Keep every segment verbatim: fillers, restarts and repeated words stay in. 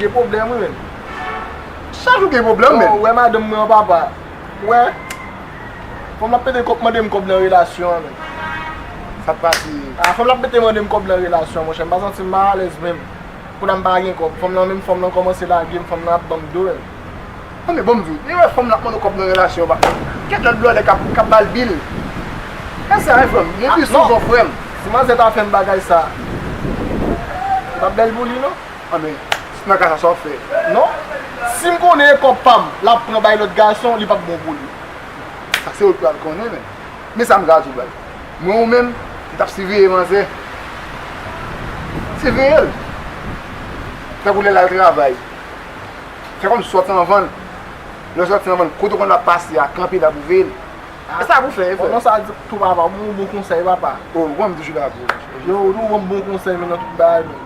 Gen pwoblèm, wi, menm. Chak jou gen pwoblèm, menm. Ou wè madanm mwen an, papa. Ou wè? Fanm nan ap pete kòb, mande m kòb nan relasyon an, menm. Sa k pase? Ah, fanm nan ap pete mande m kòb nan relasyon, monchè. M pa santi m alèz menm. Kounye a m pa gen kòb. Fanm nan menm, fanm nan kòmanse lage m, fanm nan ap ban m do, menm. Non, men bon, m di w, lè w wè fanm nan ap mande w kòb nan relasyon, pa, gen lòt blòdè k ap, k ap ba l bil. Fè sa, wi, frè m. Mwen pi souvan, frè m. Si manzè ta fè m bagay sa, m p ap bèl pou li, non. Anben, nan ka sa, sa w ap fè? Non. Si m konnen e kòb pa m, l ap pran bay lòt gason, li p ap bon pou li. Sa se ou l pral konnen, men. Men sa m ka di w, baz. Mwen ou menm, m t ap siveye manzè. Siveye l. Tankou lè l al travay. Fè kòmsi w sòti anvan l. Lè w sòti anvan l, kote w konn ap pase a, kanpe la pou veye l. E sa pou fè, e fè. Bon, non, sa di tou, papa, ou bon konsèy, papa. O, ou konn m toujou la pou ou. Yo, ou bon konsèy, men nan tout bagay, men.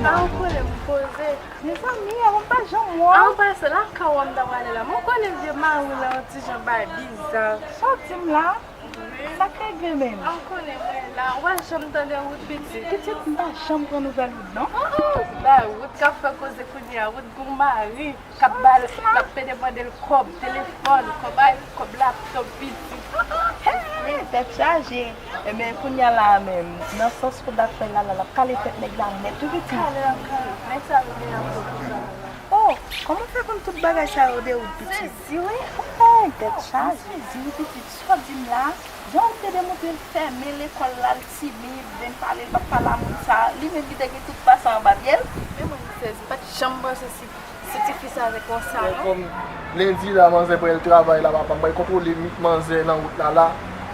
An konnen m poze. Mezanmi, avan m pa janm wè w. Avan m pase lakay w, m ta prale la. Mwen konnen vye mari w la, yon ti jan bay biza. Sa w di m la? Sa k regle menm? An konnen mwen la, ou pa janm tande wout pitit. Pitit, m pa janm pran nouvèl wout, non. Oh, oh, se pa wout k ap fè koze kounye a, wout gon mari. K ap ba l, k ap pede mande l kòb, telefòn, kòb ay, kòb laptòp, pitit. Hey, tèt chaje. Ebyen, kounye a la a menm, nan sans pou dat fè la, la, l ap kale tèt nèg la nèt, wi, pitit. Kale, l ap kale. Nèg sa yo gen yon pwoblèm. Oh, kòman w fè konn tout bagay sa yo de ou, pitit? Sezi, wi. Hey, tèt chaje. Sezi, wi, pitit. Sa w di m la, jan w te demontre l fèmen lekòl la, l timid, vin pale, l p ap pale a moun sa, li menm li te gen tout pase anba pye l. Men mwen, m sezi, m pa t janm panse si Si tifi sa te konsa, non? Kòm lendi la, manzè pral travay la, papa, m pral kontwole manzè nan wout la, la,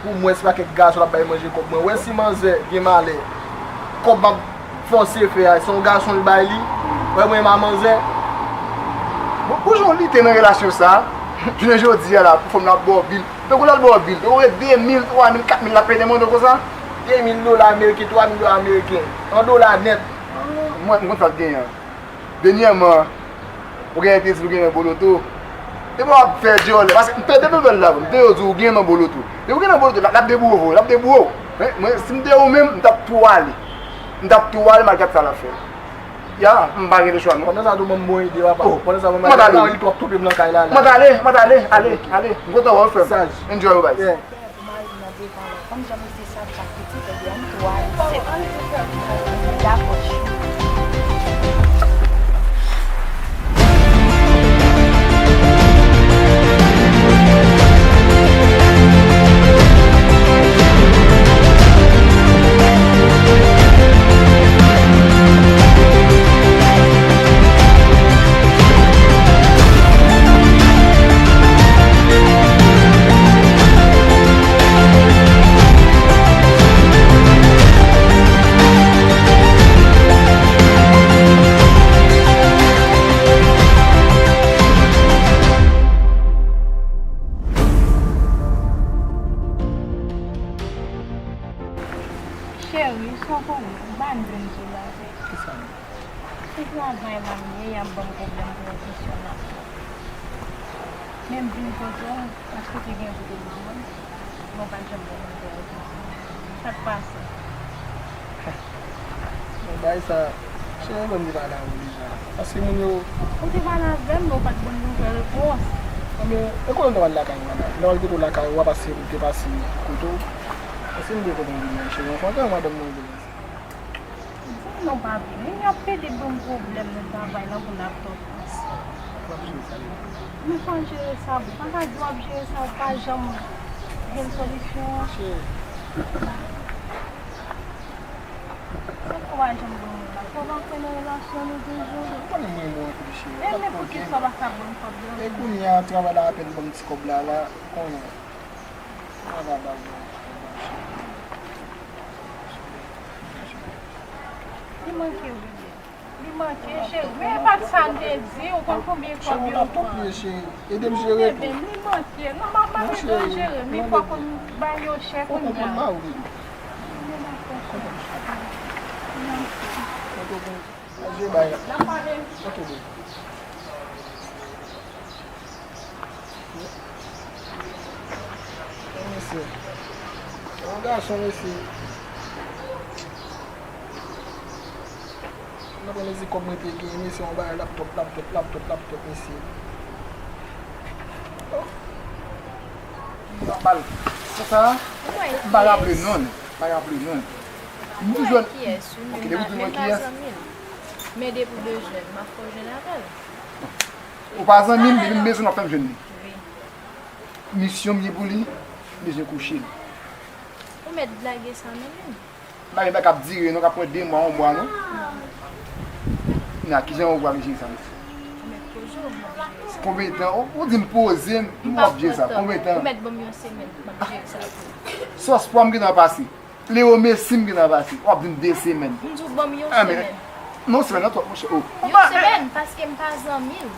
pou m wè si pa kèk gason l ap bay manje kòb mwen. Wè si manzè gen malè, kòb m ap fòse fè a, se yon gason l bay li. Wè mwen m a manzè. Bon, pou jan w lite nan relasyon sa, jounen jodi a la, pou fanm nan ap ba w bil. Tankou l al ba w bil, tankou w gen de mil, twa mil, kat mil l ap pede mande w konsa. De mil dola ameriken, twa mil dola ameriken, an dola nèt. Mwen, m konn sa l genyen an. Dènyèman, ou genyen te di l ou genyen boloto. Depi w ap fè djòlè, paske m pede nouvèl la, m te yo di w ou genyen nan boloto. Depi w genyen nan boloto, l ap, l ap debouye w, l ap debouye w. Mwen, mwen, si m te ou menm, m t ap tou ale. M t ap tou ale, m al gad sa l ap fè. Ya, m pa gen lechwa, non. Pandan sa tou, ban m bon ide, papa. Oh, pandan sa, ban m ide. Mwen t ale. Li twòp toupe m nan kay la, la. Mwen t ale, mwen t ale, ale, ale. M kontan wè w, frè m. Saj. Enjoy, baz. Yeah. Pou mari m nan devan la. Kòm jan misye sa t ap pitit, ebyen, ann tou ale. Dakò, cheri. Cheri, sa w konnen, ou pa vin di w la. Kisa? Se travay la m ye, y ap ban m pwoblèm pou yon kesyon laptòp. Men m vin kote w, paske w te gen pou te ban mwen, men w pa t janm ban mwen pou yon kesyon. Sa k pase? Bon, bagay sa, cheri, mwen te pale avè w deja. Paske moun yo. Ou te pale avè m, men w pa t ban m okenn repons. Anben, e konnen w t ap al lakay mwen la. Lè w al kote w lakay ou a, paske m te pase kote w. Paske m te konnen w vin la, cheri. Anfen, antre nan madanm mwen vin la. Di m non, pa vini. Y ap pede ban m pwoblèm nan travay la pou laptòp la. W ap jere sa, wi. Men fò n jere sa, bon, pa ka di w ap jere sa, ou pa janm jwenn solisyon an. Cheri. Sa k fè w pa janm ban mwen la? Fò w antre nan relasyon nou toujou. Ou konnen mwen renmen w anpil, cheri. E men poukisa w pa ka ban m kòb la? E kounye a, travay la apèn ban m ti kòb la, la, konnen. Travay la ban m ti kòb la, cheri. Li manke w, bebe. Li manke, cheri. Men e pa t sa m te di, ou konn konbyen kòb yo pran. Cheri, ede m jere tou. Bebe m, li manke. Non, m ap mande w jere, men fò w konn bay yo chè kounye a. Ou konprann mari w, bebe. Dakò. Mèsi. Mèsi, bay la. N ap pale. Ok, bebe. Yon gason, mesye. Mwen pran mezi kòb mwen te gen, mesye, yon bagay laptop, laptop, laptop, laptop, mesye. Oh. M ap pale. Sa, sa, m pa raple non, m pa raple non. M toujou. Kiyès, wi, men m pa zanmi l. Men depi w bezwen l, m ap fè w jwenn avè l. Ou pa zanmi m, depi m bezwen l, w ap fè m jwenn li. Wi. Misyon m gen pou li, m bezwen kouche l. Ou mèt lage sa nan men m. M pa gen bagay k ap dire non, k ap pran de mwa, yon mwa non. Nan, kijan ou pral jere sa, mesye? Ou mèt poze w, m ap jere sa. Konbyen tan? Ou, ou di m poze m, m ap jere sa. Konbyen tan? Ou mèt ban m yon semèn, m ap jere sa pou ou. Sòs pwa m gentan pase. Leo Messi m gentan pase. W ap di m de semèn. M di w ban m yon semèn. Non, semèn nan twòp, monchè. Oh. Yon semèn, paske m pa zanmi l.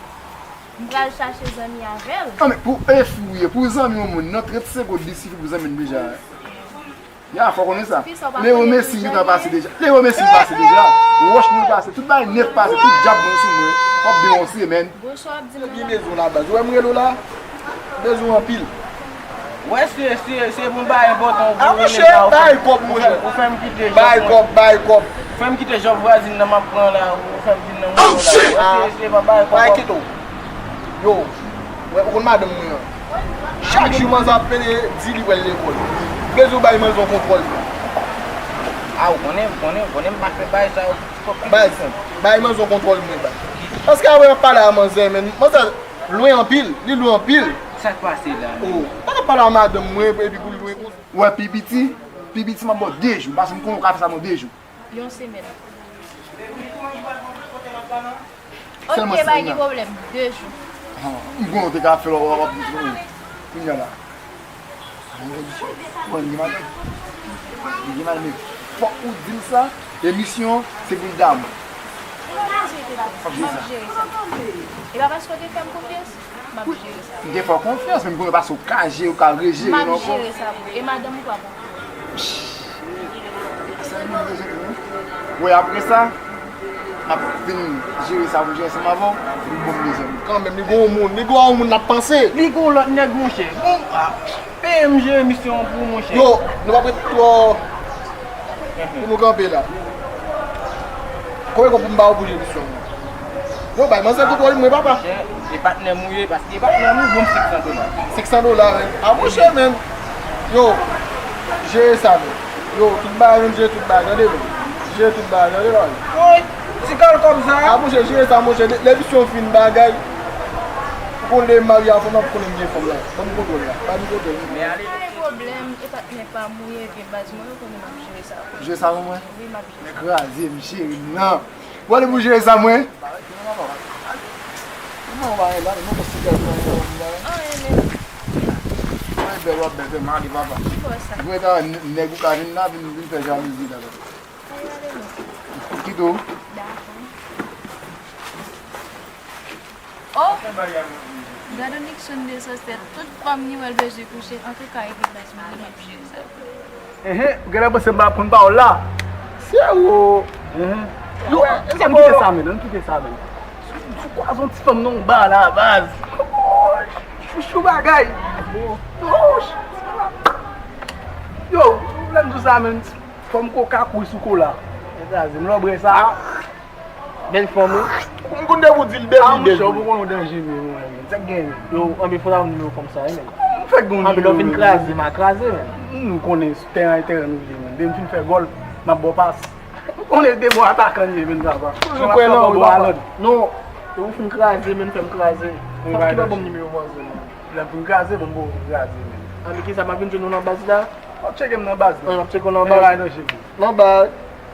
M pral chache zanmi avè l. Ah, men pou, e fou ye, pou zanmi yon moun, nan trannsenk goud li sifi pou zanmi l deja. Ya, fò konnen sa. Leo Messi gentan pase deja. Leo Messi pase deja. Wòch nou pase. Tout bagay nèf pase. Tout djab mwen sou mwen. W ap di yon semèn. Bon, sa w ap di m nan la. Ki bezwen la baz? Ou wè m rele w la? Bezwen anpil. Wè, se, se, se bon bagay enpòtan ou rele la. Ah, monchè, bay kòb, monchè. Ou fè m kite jòb. Bay kòb, bay kòb. Ou fè m kite jòb vwazin nan m ap pran la. Ou fè m vin nan moto la. Wè, se, se pa bay kòb. Bay kite w. Yo, wè, ou konn madanm mwen an. Chak jou manzè ap pede di li pral lekòl. Bezwen bay manzè yon kontwòl. Ah, ou konnen, ou konnen, ou konnen m pa fè bay sa yo. Baz, bay manzè yon kontwòl mwen, baz. Paske apre m ap pale a manzè, men manzè lwen anpil, li lwen anpil. Sa k pase la? Oh, pa ka pale a madanm mwen, epi pou li lwen konsa. Ou wè pi piti, pi piti m ap ba w de jou, paske m konnen ou ka fè sa nan de jou. Yon semèn. Sèlman semèn nan. Ok, pa gen pwoblèm, de jou. Ah, m konnen ou te ka fè l, w ap di kounye a la. Bon, li gen madanm. Li gen madanm, men fòk ou di l sa, emisyon an, se pou l damou. M ap jere sa. M ap jere sa. E pa paske w te fè m konfyans, m ap jere sa. M te fè w konfyans, men m konnen pa si w ka jere, w ka rejere l ankò. M ap jere sa pou ou. E madanm ou pa pou ou. Sèlman m bezwen pou ou. Wè, apre sa, m ap vin jere sa pou jere ansanm avè w, epi bon, m bezwen. Kanmenm, li gon yon moun, li gon yon moun l ap panse. Li gon lòt nèg, monchè. Bon, ah, peye m jere misyon an pou ou, monchè. Yo, nou p ap ret twò pou nou kanpe la. Konbyen kòb pou m ba w pou jere misyon an? Yo, bay manzè kontwòl mwen, papa. Monchè, e patnè m ou ye, paske e patnè m ou, ban m senk san dola. Senk san dola, men. A, monchè, men. Yo, jere sa, men. Yo, tout bagay, men, jere tout bagay, tande, men. Jere tout bagay, tande, bagay. Woy, ti kal kòb sa. A, monchè, jere sa, monchè. Lè, lè misyon fin, bagay. Ou konn lè m marye a, fò m ap konnen m gen fanm la. Ban m kontwòl la. Ban m kontwòl. Men ale. Pa gen pwoblèm, e patnè pa m ou ye, vye baz mwen, ou konnen m ap jere sa. Jere sa pou mwen? Wi, m ap jere sa. Kraze m, cheri m nan. Ou ale pou jere sa, mwen. Kòman w pa rele la, non, paske gaz mwen yon la. Anyen, men. Mwen bèl, w ap bèl, fè m ale, papa. Ki bò sa? Mwen ta nèg ou ka vin la, vin, vin fè jalouzi la, papa. Anyen, ale, non. Kite w. Dakò. Oh! Gad on Nixon de sòsè, tout fanm ni wè l bezwen kouche, antouka, epi baz mwen, m ap jere sa. Enhen, ou genlè panse m pa konn pa w la. Sero. Enhen. Yo, ann kite sa, men, ann kite sa, men. Sou, sou kwaze yon ti fanm nan yon ba la, baz. Chouchou bagay. Yo, lè m di w sa, men, fanm koka kouri sou kola. Kraze m, lè w bwè sa. Bèl fanm, wi. M konn depi w di l bèl, li bèl. Ah, monchè, ou poko konn yon danje, men, mwen, men. Sa k genyen? Yo, anben, fò ta yon nimewo fanm sa, wi, men. M fèk gen yon nimewo. Anben, lè w fin kraze m, a kraze, men. M konnen tèren an e tèren nou vle, men. Depi m fin fè gòl, m ap ba w pas. M konnen de bon atakan li ye, men, papa. Toujou kwè nan ou, papa. Non, depi w fin kraze, men, fè m kraze. Fanm ki pa ban m nimewo manzè, men. Lè m fin kraze, ban m ba w kraze, men. Anben, kisa, m ap vin jwenn ou nan baz la? W ap tcheke m nan baz la. Wi, m ap tcheke w nan baz. Nan baz.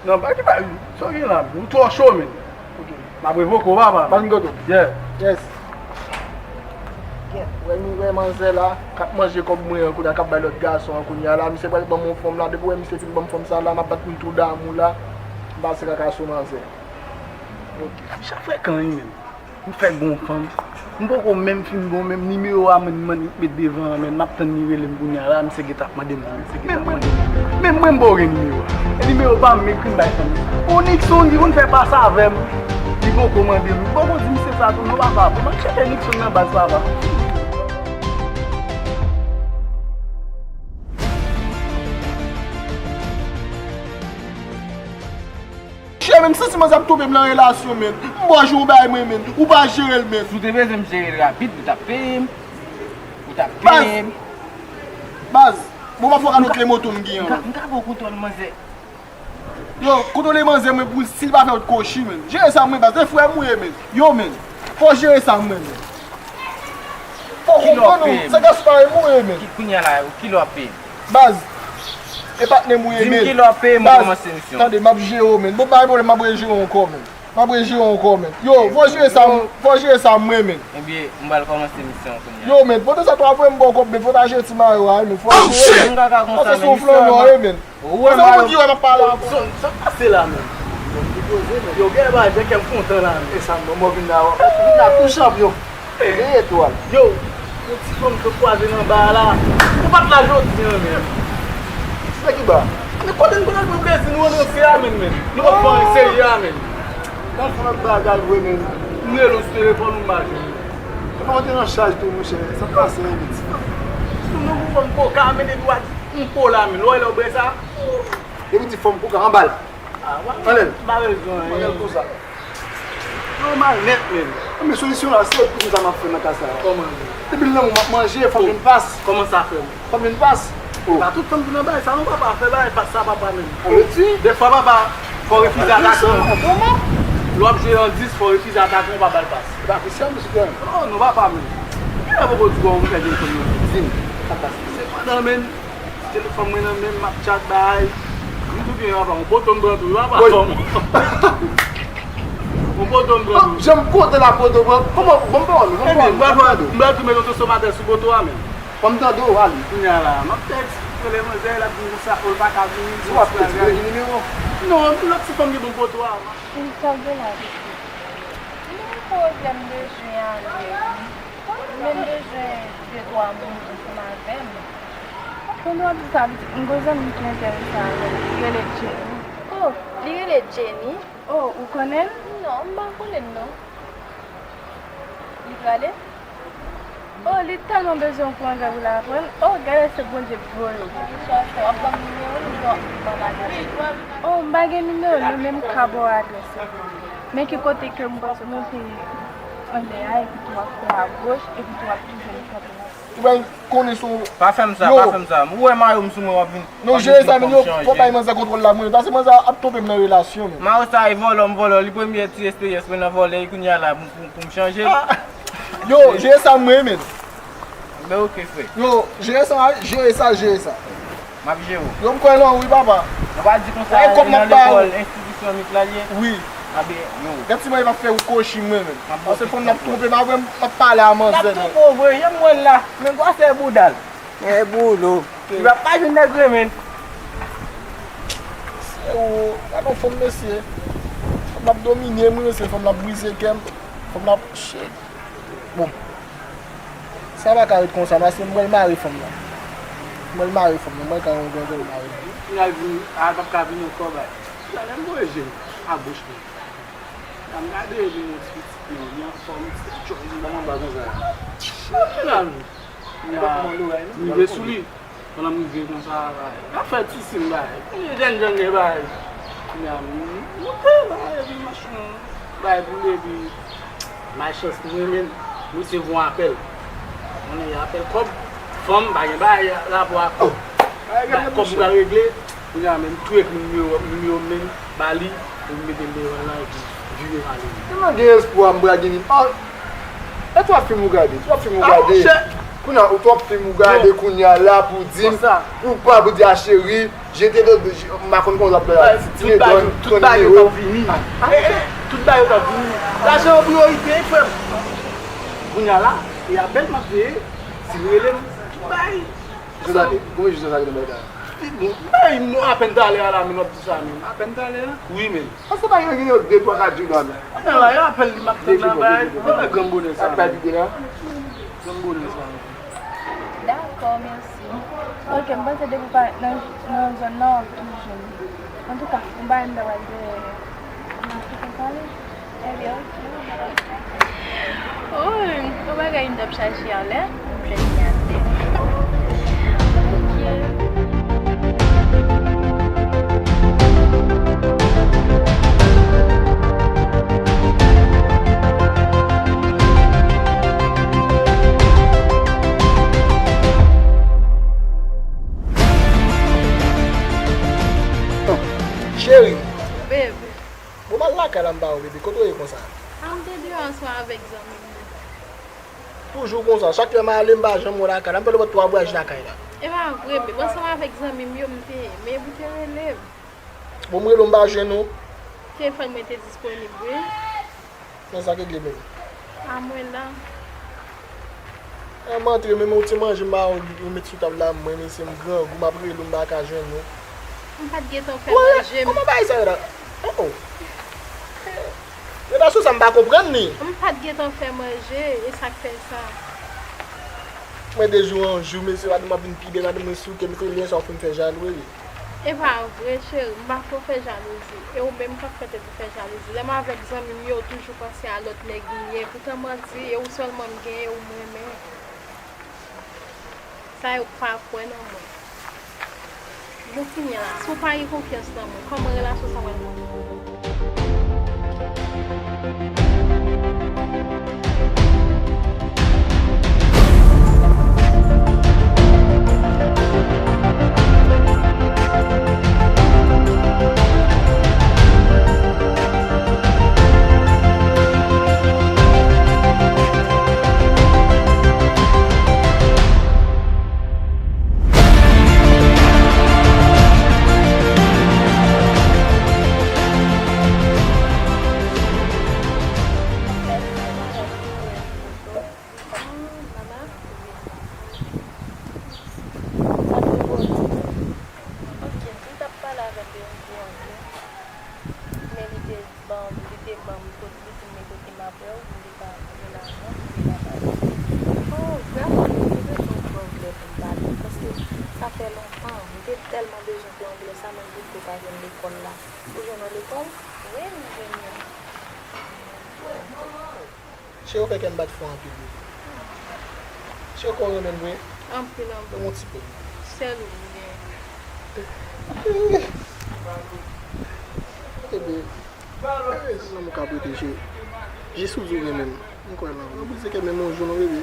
Nan baz, ki bagay? Sa w gen la, men? Ou twò cho, men. Ok. M ap revoke w, papa. Ban m kote w. Yeah. Yes. Wè, mi wè manzè la, k ap manje kòb mwen an, kounye a k ap bay lòt gason an, kounye a la, misye pral ban m yon fanm la, depi w wè misye fin ban m fanm sa la, m ap bat pou l tou damou la, m pase kaka sou manzè. Ok. Chak frekan, wi, men. M fèk gon fanm. M poko menm fin gon menm nimewo a, men, men, met devan an, men, m ap tann li rele m kounye a la, misye gentan ap mande m, misye gentan ap mande m. Men mwen, m poko gen nimewo a. Nimewo pa m, m ekri m bay fanm nan. Onyx, li konn fè pas avè m. Li poko mande m. M poko di misye sa tou, non, papa. Bon, m ap chèche Nixon nan baz, papa. Men m santi manzè ap twonpe m nan relasyon, men. M bò jou w bay mwen, men. Ou pa jere l, men. Si w te bezwen m jere l rapid, ou t ap peye m. Ou t ap peye m. Baz, bon, m ap fè w kado kle moto m gen an. M ka, m ka ba w kontwòl manzè. Yo, kontwole manzè mwen pou si l pa fè w kochi, men. Jere sa mwen, baz. Se frè m ou ye, men. Yo, men. Fò w jere sa mwen, men. Fò w konprann ou, se gaspare m ou ye, men. Ki kounye a la, ki lè w ap peye m? Baz, e patnè m ou ye, men. Di m ki lè w ap peye m, mwen kòmanse misyon. Tande, m ap jere w, men. Bon, pa gen pwoblèm, m ap rejere w ankò, men. M ap rejere w ankò, men. Yo, fò w jere sa, fò w jere sa mwen, men. Ebyen, m pral kòmanse misyon an kounye a. Yo, men, pandan sa tou apre m ba w kòb, men fò w ta jere ti mayo a, men fò w jere, men. M pa ka konsa, men. Paske se yon flanbè w ye, men. Ou wè mayo. Sa moun ki wè m ap pale avè w. Sa k pase la, men? Yo, gen bagay, jan kè m kontan la, men. E sa, mwen, mwen vin la, vin la tou chanpyon. Gen etwal. Yo, yon ti fanm sot kwaze nan ba a la. Nou pa t la jodi a, men. Sa ki ba? Men kote n konn al pran plezi nou an nan se a, men, men. Nou pa pran serye a, men. Nan fè lòt bagay vre, men. M rele w sou telefòn ou m pa jwenn ou. Telefòn te nan chaj tou, monchè. Sa k pase, men? Si nou pou fanm koka, men depi w a di m po la, men. Lè w wè lè w bwè sa. Depi w di fanm koka, anba l. Anlè l. Anlè l konsa. Yo mal nèt, men. Men solisyon la, se tout sa m ap fè nan ka sa a. Kòman? Depi l nan men w m ap manje, fò m vin pas. Kòman sa fè m? Fò m vin pas. Oh. Pa tout fanm ki nan bagay sa non, papa, fè bagay pas sa, papa, men. Ou vle di? Dèfwa, papa, fò w refize atakè w. Lè w ap jwe nan dis, fò w refize atakè w, pa ba l pas. E pa Christian, mesye, non, non, papa, men. Kilè poko di w fè gen fanm nan? Di m, sa k pase? Se pandan, men. Telefòn mwen nan men m, m ap tchat bay. M tou byen, papa, yon poto m pran tou, papa. Yon poto m pran tou. Jan m kote la poto pran. Kòman, ban m pawòl ou, ban m pawòl ou, ban m pawòl ou. M pral tou met yon konsomatè sou poto a, men. Ban m tande w, ale. Kounye a la, m ap tèks, rele manzè, l ap di m konsa, o, l pa ka vini. Ou ap tèks, rele nimewo. Non, lòt ti fanm ki ban m poto a. Li sòt de la, pitit. M gen yon pwoblèm bezwen ale. Mwen bezwen de twa moun ansanm avè m. Pandan w ap di sa, pitit, m gon zanmi ki enterese avè w. Li rele Jenny. Oh, li rele Jenny? Oh, ou konnen l? Non, m pa konnen l non. Li prale? Oh, li tèlman bezwen w pou anglè pou l aprann. Oh, gade se Bondye ki voye w. Kisa w ap fè? W ap ban m nimewo l oubyen w ap ban m adrès ou? Oh, m pa gen nimewo l non, men m ka ba w adrès li. Men ki kote ke m panse w monte anlè a, epi tou w ap fè agoch, epi tou w ap tounen kanpe. Ou pa konnen son. Pa fè m sa, pa fè m sa. Ou wè mayo m sou mwen, w ap vin. Non, jere sa, men yo, fò bay manzè kontwòl la, mwen. Paske manzè ap twonpe m nan relasyon, men. Mayo sa, e vòlò, m vòlò. Li premye ti esperyans mwen nan vòlè, e kounye a la, pou, pou, pou m chanje l. Yo, jere sa mwen, men. Ben, oke, frè. Yo, jere sa, jere sa, jere sa. M ap jere w. Yo, m kwè nan ou, wi, papa. Nou pa di konsa, e nan lekòl, enstitisyon mit la l ye. Wi. A ben, yo. Gad si mwen pa fè ou kochi mwen menm. Paske fanm nan ap twonpe m, apre m ap pale a manzè. L ap twonpe w vre, jan m wè l la. Men gwa sè bouda l. Men boulo. Li pa pa jwenn nèg renmen. Se ou, gad yon fanm mesye. Fanm nan ap domine m, wi, mesye, fanm nan ap brize kè m. Fanm nan ap, shit. Bon. Sa pa ka ret konsa, paske m pral mare fanm nan. M pral mare fanm nan, m pral ka yon grann mare. Kounye a l vin, a, l p ap ka vini ankò, bay. Talè m voye je m agoch mwen. La m gade li, yon ti pitit non, li anfòm, ti jòl li. Kòman bagay sa? Chè la, nou. Li pa kòmande w, non? Rive sou li. Pandan m rive konsa, bay, m ap fè ti siy, bay. Kounye jèn jèn gen, bay. Kounye a, m monte, bay, epi machin, bay, boule, epi malchans mwen menm, m resevwa yon apèl. Konnen apèl kòb, fanm, pa gen bagay rapò ak kòb. Bay, kòb m pral regle, kounye a menm, tou ekri nimewo, nimewo m menm, ba li, pou m mete l devan l lan, epi vire m ale. Tèlman gen espwa, m pral gen li. E twòp fim ou gade, twòp fim ou gade. Kounye a, ou twòp fim ou gade, kounye a la pou di m, pou pa pou di a cheri, je te donne, m pa konn kòman w ap fè la. Tout bagay yo t ap vini. Tout bagay yo t ap vini. Lajan an priyorite, frè m. Kounye a la, e apèl m ap veye, si l rele m, bay. Kòman jis sa gen nan bagay la? Bon, bay, non, apèn talè a la, men w ap di sa, men. Apèn talè a? Wi, men. Paske pa gen, gen de twa kat jou la, men. Nan la, yo apèl li, m ap tann nan, bay. Grann bonè sa. Ap bay pide la. Grann bonè sa. Dakò, mèsi. Ok, m panse depi w pa nan, nan zòn nan, w ap toujou jwenn li. Antouka, yon bagay m ta pral dèyè, m ap tou konn pale. Ebyen, ok. Woy, yon bagay m t ap chache a, lè m jwenn li atè. Ok. Kay la m ba ou, bebe. Kote w ye konsa? A, m te deyò ansanm avèk zanmi m yo. Toujou konsa. Chak lè m ale, m pa janm wè w lakay la. M fè nou fè twa vwayaj lakay la. E pa vre, bebe. Ansanm avèk zanmi m yo, m te ye. Men ou te rele m. Bon, m rele w, m pa jwenn ou. Telefòn mwen te disponib, wi. Men sa k regle menm. A mwen la. An m antre, men yon ti manje m ba ou, ou met sou tab la, mwen, mesye, m grangou, m ap rele w, m pa ka jwenn ou. M pa t gentan fè manje. Kòman bagay sa ye la? Oh, oh. Relasyon sa m pa konprann li. M pa t gentan fè manje, e sa k fè sa. Mwen de jou an jou, mesye, madanm mwen vin pi bèl, madanm mwen souke, mesye, lyen sa w fin fè jalou, wi. E pa vre, cheri, m pa fè w fè jalouzi. E ou menm k ap fè tèt ou fè jalouzi. Lè m avèk zanmi m yo, ou toujou panse a lòt nèg m ye. Poutan manti, e ou sèlman m genyen, e ou m renmen. Sa yo pa kwè nan mwen. Bon, kounye a la, si w pa gen konfyans nan mwen, kòman relasyon sa pral kontinye? Ok, m t ap pale avè l de yon ti anglè, men li te ban m, li te ban m kot, li di m men kote m ap wè w, m te ka rele avè w, m te ka pale. Oh, vrèman, li te bezwen yon ti anglè pou m pale, paske sa fè lontan, m te tèlman bezwen ti anglè sa, men m vin te pa jwenn lekòl la. Ou jwenn yon lekòl? Wi, m jwenn yon. Cheri, ou fè kè m bat fò anpil wi. Cheri, ou konnen m renmen vre. Anpil, anpil. Ban m yon ti pè. Sèl ou m gen. Bebe. Sèl lanmou ka prete, cheri. Jis ou di ou renmen m. M kwè nan ou. Ou brize kè m menm yon jou non, bebe.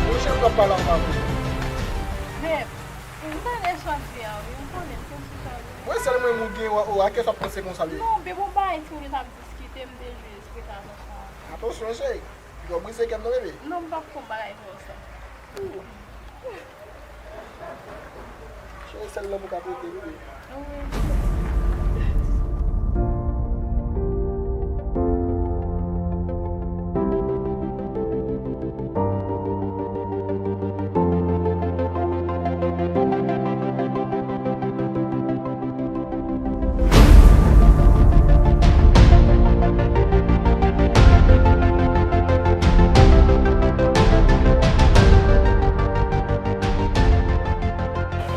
Monchè, m t ap pale ansanm avè w. Beb, m tande chante a, wi, m konnen m te sou chante. Mwen sèl mwen m ou gen, ou a kiyès w ap panse konsa, bebe? Non, beb, ou bay ti minit ap diskite, m te jis prete atansyon avè w. Atansyon, cheri. Ou brize kè m non, bebe. Non, m p ap fè yon bagay konsa. Cheri, sèl lanmou ka prete, bebe. Wi.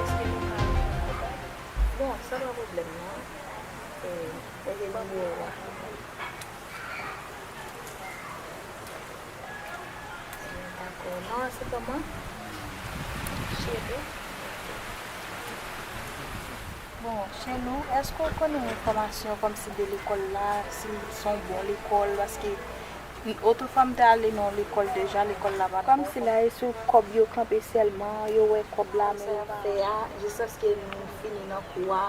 Èske nou ka rete an kontak? Bon, sa pa pwoblèm non. E, e gen nimewo a. Dakò. Non, se kòman? Chelou. Bon, Chelou, èske w konnen enfòmasyon kòmsi de lekòl la, si l se yon bon lekòl? Paske otrefwa m te ale nan yon lekòl deja, lekòl la pa t bon. Kòmsi la e sou kòb yo kanpe sèlman, yo wè kòb la, men yo pa. Sa y ap fè a, jiskaske nou fini nan kou a,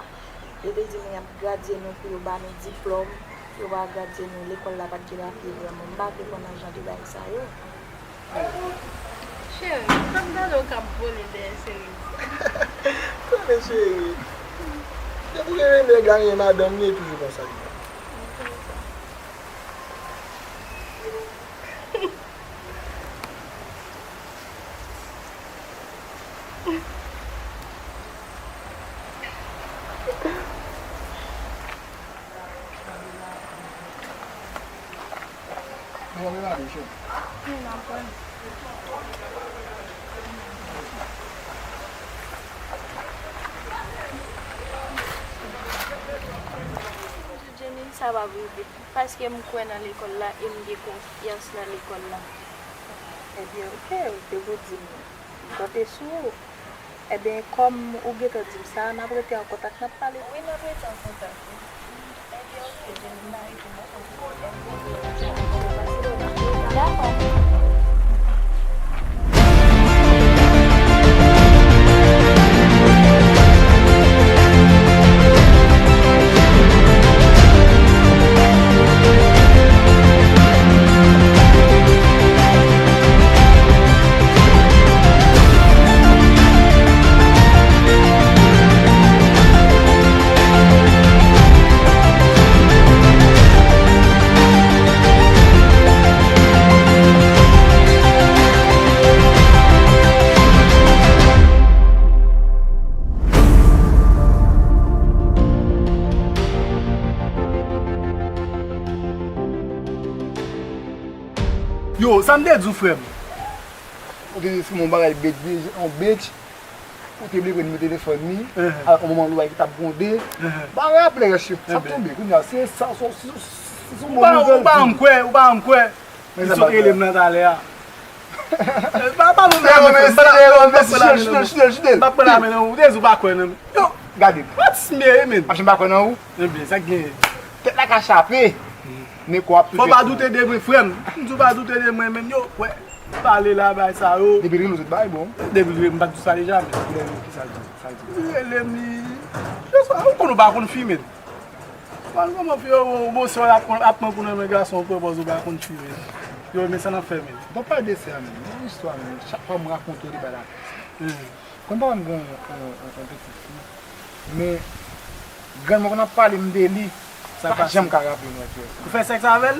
yo te di nou y ap gradye nou pou yo ba nou diplòm, yo pa gradye nou, lekòl la pa t gen papye vrèman. M pa vle pran nan jan de bagay sa yo. Cheri, m t ap gade w k ap vole dèyè Cerisi. Konnen cheri. Depi w gen nèg la, gen madanm li, e toujou konsa li ye. Jenny, sa p ap rive. Paske m kwè nan lekòl la e m gen konfyans nan lekòl la. Ebyen, oke, depi w di m, m konte sou ou. Ebyen, kòm ou gentan di m sa, n ap rete an kontak, n ap pale. Wi, n ap rete an kontak, wi. Ebyen, oke, Jenny, m pa rete bò kote w. Dakò. Yo, sa m te di w, frè m? Ou te di sou yon bagay bitch, yon bitch. Ou te bliye pran nimewo telefòn li. Avèk yon manman lwa ki t ap gwonde. Bagay ap lè rès yo. Sa tonbe. Kounye a, se sa, se, se, se, se yon bon nouvèl. Ou pa janm kwè, ou pa janm kwè. Li sot rele m nan talè a. Pa, pa, pa, pa, pa, pa, pa, pa, pa, pa, pa, pa, pa, ou te di ou pa kwè nan m. Yo, gade. What smear, man? Machin pa kwè nan ou. Ebyen, sa k genyen? Tèt la ka chape. Men kò ap touche. Fò w pa doute de mwen, frè m. M di w pa doute de mwen, men yo, wè. Pale la, bay sa yo. Depi l rele w, tout bagay bon. Depi l rele m, m pa t di sa deja, men. Ki sa l di? Sa l di? Li rele m, li. Yo, sa, ou konn ou pa konn fi, men. Mwen, kòman fi yo, bon, sè w ap, ap pran kou nan men gason, ou pran pòz ou pa konn fi, men. Yo, men sa n ap fè, men. Bon, pale de sè a, men. Yon istwa, men. Chak fwa m rakonte w, li bay la. Konn papa m gen yon, yon, yon, yon pitit fi. Men, grann mwen konn ap pale m de li. Sa pa janm ka raple m wè pyès. Ou fè sèks avè l?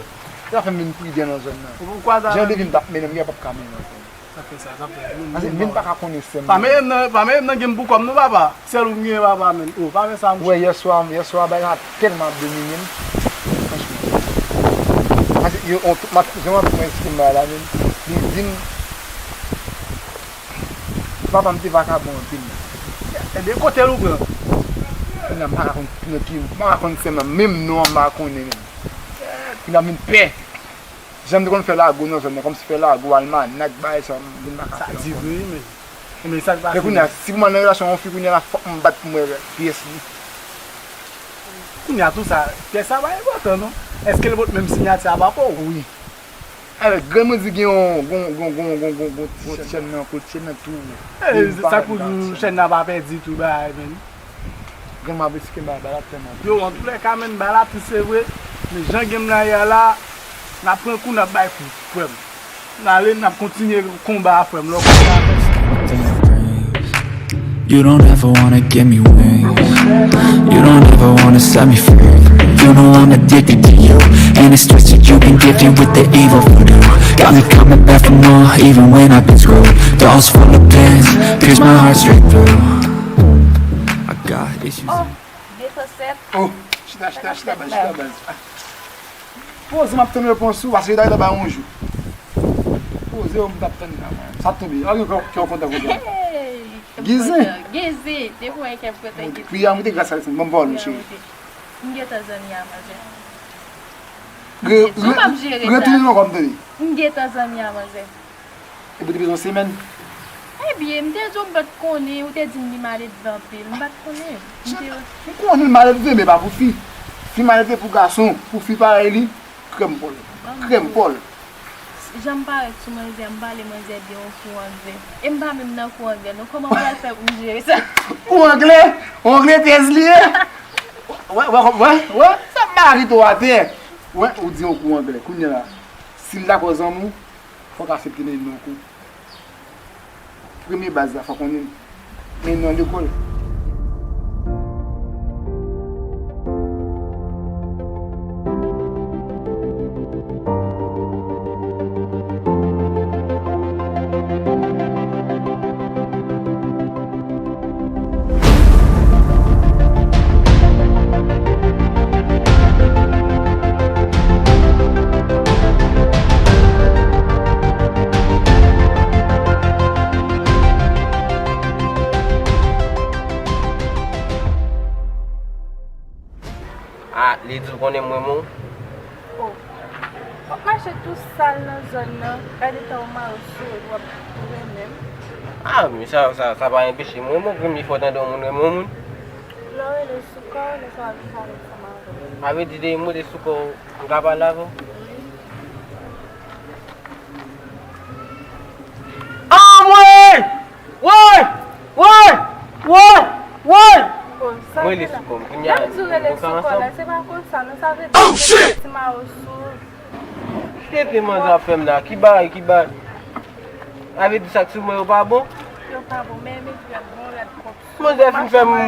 Sa fè m vin pridan nan zòn nan. Ou kwaze avè l? Jan li vin t ap mennen m, li p ap ka mennen m ankò. Sa fè sa, sa fè. Paske m vin pa ka konnen sè m. Pa mennen m nan, pa mennen m nan game pou kò m non, papa. Sèl ou m genyen, papa, men. Oh, pa fè sa, mouche. Wè, yèswa, yèswa, bagay la tèlman ap domine m. Franchman. Paske yo, on, tout, jan m ap eksplike m bagay la, men. Li di m, Papa m te vakabon anpil. Ebyen, kote l ou pran? Kounye a m pa ka konn nan ki, m pa ka konn sè m nan, menm non an m pa konnen menm. Kounye a m vin pè. Jan m te konn fè lago nan zòn nan, kòmsi fè lago, almanak, bagay sa, m vin pa ka fè ankò. Sa di vre, men. Men sa k pase? Men kounye a, si pou m al nan relasyon yon fi, kounye a la, fòk m bat pou m wè pyès li. Kounye a, tou sa, pyès sa pa enpòtan, non. Èske l pot menm siyati a pa pou ou? Wi. Alò, grann mwen di gen yon, gon, gon, gon, gon, gon, gon ti chèn nan, kou chèn nan tou. Eh, sa kou chèn nan pa pèdi tou, bagay, men. Grann mwen ap esplike m bagay la tèlman. Yo, antoulèka, men, bagay la tris, se vre. Men jan game la ye a la, n ap pran kou, n ap bay kou, frè m. N ale, n ap kontinye konba a, frè m. Lè w konba a, frè m. You don't ever wanna give me wings. You don't ever wanna set me free. You know I'm addicted to you. And it's twisted, you've been gifted with the evil voodoo. Got me coming back for more, even when I've been screwed. Dolls full of pins, pierce my heart straight through. I got issues. Oh, de san sèt. Oh, chita, chita, chita, baz, chita, baz. Poze, m ap tann repons ou, paske yo ta, yo ta bay yon jou. Poze, yo, m t ap tann la, man. Sa tonbe. A, gen kè w kontan kontan. Hey, kè m kontan. Gizi. Gizi, depi w wè kè m kontan, Gizi. Priye a moute gras a Lesann. Ban m pawòl ou, cheri. M gentan zanmi a manzè. Re-, re-, retounen nan kò m tande. M gentan zanmi a manzè. Epi w te bezwen yon semèn? Ebyen, m te di w m pa t konnen, ou te di m li maledve anpil, m pa t konnen. M te... M konnen l maledve, men pa pou fi. Fi maledve pou gason, pou fi parèy li, krèm pòl. Krèm pòl. Jan m parèt sou manzè, m pale manzè de yon kou anglè. E m pa menm nan kou anglè, non. Kòman m pral fè pou m jere sa? Kou anglè? Anglè tèz li ye? Wè, wè, wè, wè, sa mari to atè. Wè, ou di yon kou anglè. Kounye a la, si l dakò zanmi w, fòk aksepte l nan kou. Premye baz la, fòk konnen l. Men nan lekòl. Ah, li di l konnen m renmen w. Oh. W ap mache tou sal nan zòn nan, gade tan w mare w sou wout, w ap renmen m. Ah, men sa, sa, sa pa enpeche m renmen w, premye fwa w tande yon moun renmen yon moun. Lè w rele sou kò w, lè sa w ap vin pale ansanm avè m. Sa vle di depi m rele sou kò w, m ka pale avè w? Wi. Anmwey! Woy! Woy! Woy! Woy! Bon, sa... Mwen rele sou kò m. Kounye a, lè m di w rele sou kò w la, se pa konsa, non, sa vle di... Oh, shit! Ti mawon sou. Ki tenten manzè ap fè m la? Ki bagay, ki bagay? Sa vle di sa k sou mwen yo pa bon? Yo pa bon, men, men, rad bon, rad pwòp. Manzè fin fè m, m,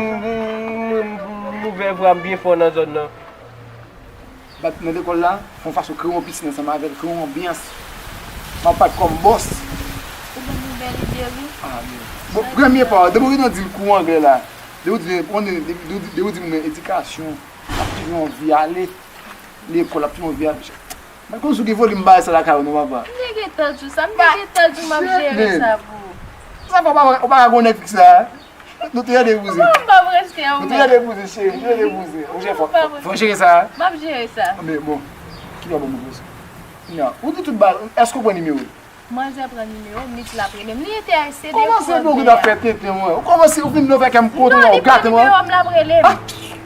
m, m ouvè vra m byen fò nan zòn nan. Bat nan lekòl la, fè yon fason kreye yon pisin ansanm avè l, kreye yon anbyans. M ap bat kòm bòs. Ou ban m yon bèl ide, wi. Ah, men. Bon, premye pa, depi w gentan di l kou anglè la, depi w di, depi w di moun nan edikasyon, l ap toujou anvi ale lekòl, l ap toujou anvi ale. Mwen konn sou ki volim bagay sa lakay ou non, papa. M te gen Tanjou, sa m te di Tanjou, m ap jere sa pou ou. Sa fè w pa, ou pa ka gon nèg fiks la? Nou tou lè de bouzen. Kòman m p ap rete an? Nou tou lè de bouzen, cheri, nou tou lè de bouzen. Ou jere fò. Fò w jere sa. M ap jere sa. Men bon, kilè w ban m rezo? Non, ou di tout bagay, èske w pran nimewo l? Manzè pran nimewo m, li di l ap rele m. Li enterese de konnen. Kòmanse bon ki t ap fè tenten mwen. Ou kòmanse, ou fin nan fè kè m kontan, ou gate mwen. Non, li pran nimewo m, l ap rele m.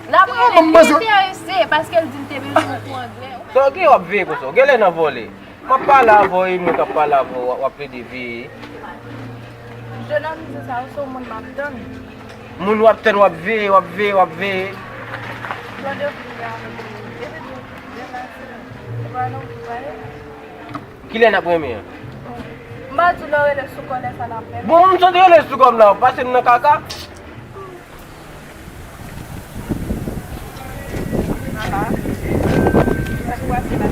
L ap rele m, li enterese, paske l di l te bezwen yon kou anglè. Sa w gen w ap veye konsa? W genlè nan vòlè. M ap pale avè w, e mwen k ap pale avè w, w ap plede veye. Jèn amize sa yo, se yon moun m ap tann. Moun w ap tann, w ap veye, w ap veye, w ap veye. Jodi a, vini avè m. Epi tou, demen se, se pa nan ou ki pale. Kilè n ap renmen an? M pa di w lè w rele sou kò lè sa n ap renmen. Bon, m sot rele sou kò m la, w pase m nan kaka. Aha. Sa k pase la?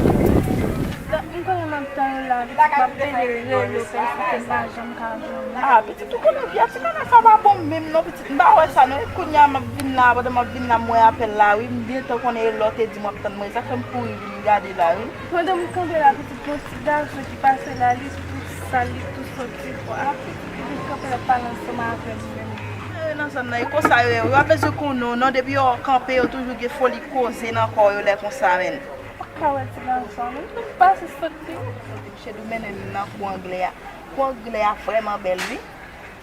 Donk, m konnen m ap tann ou la, m ap pede rele w, pèsonn pa janm ka jwenn ou. Ah, pitit, ou konnen vi a ti nana sa pa bon menm non, pitit. M pa wè sa non. E kounye a m ap vin la, pandan m ap vin la, m wè apèl la, wi. M gentan konnen e lè w te di m w ap tann mwen. Sa k fè m kouri vin gade la, wi. Pandan m kanpe la, pitit, gon ti gason ki pase la, li tou sal, li tou soti. Bon, a pitit, li vin kanpe la, ap pale ansanm avè m menm. Eh, nan zòn nan, e konsa yo ye. Yo pa bezwen konnen w non, depi yo wè w kanpe, yo toujou gen foli koze nan kò yo lè konsa menm. Ou pa ka wè ti gason an menm, li pase soti. Misye tou mennen m nan kou anglè a. Kou anglè a vrèman bèl, wi.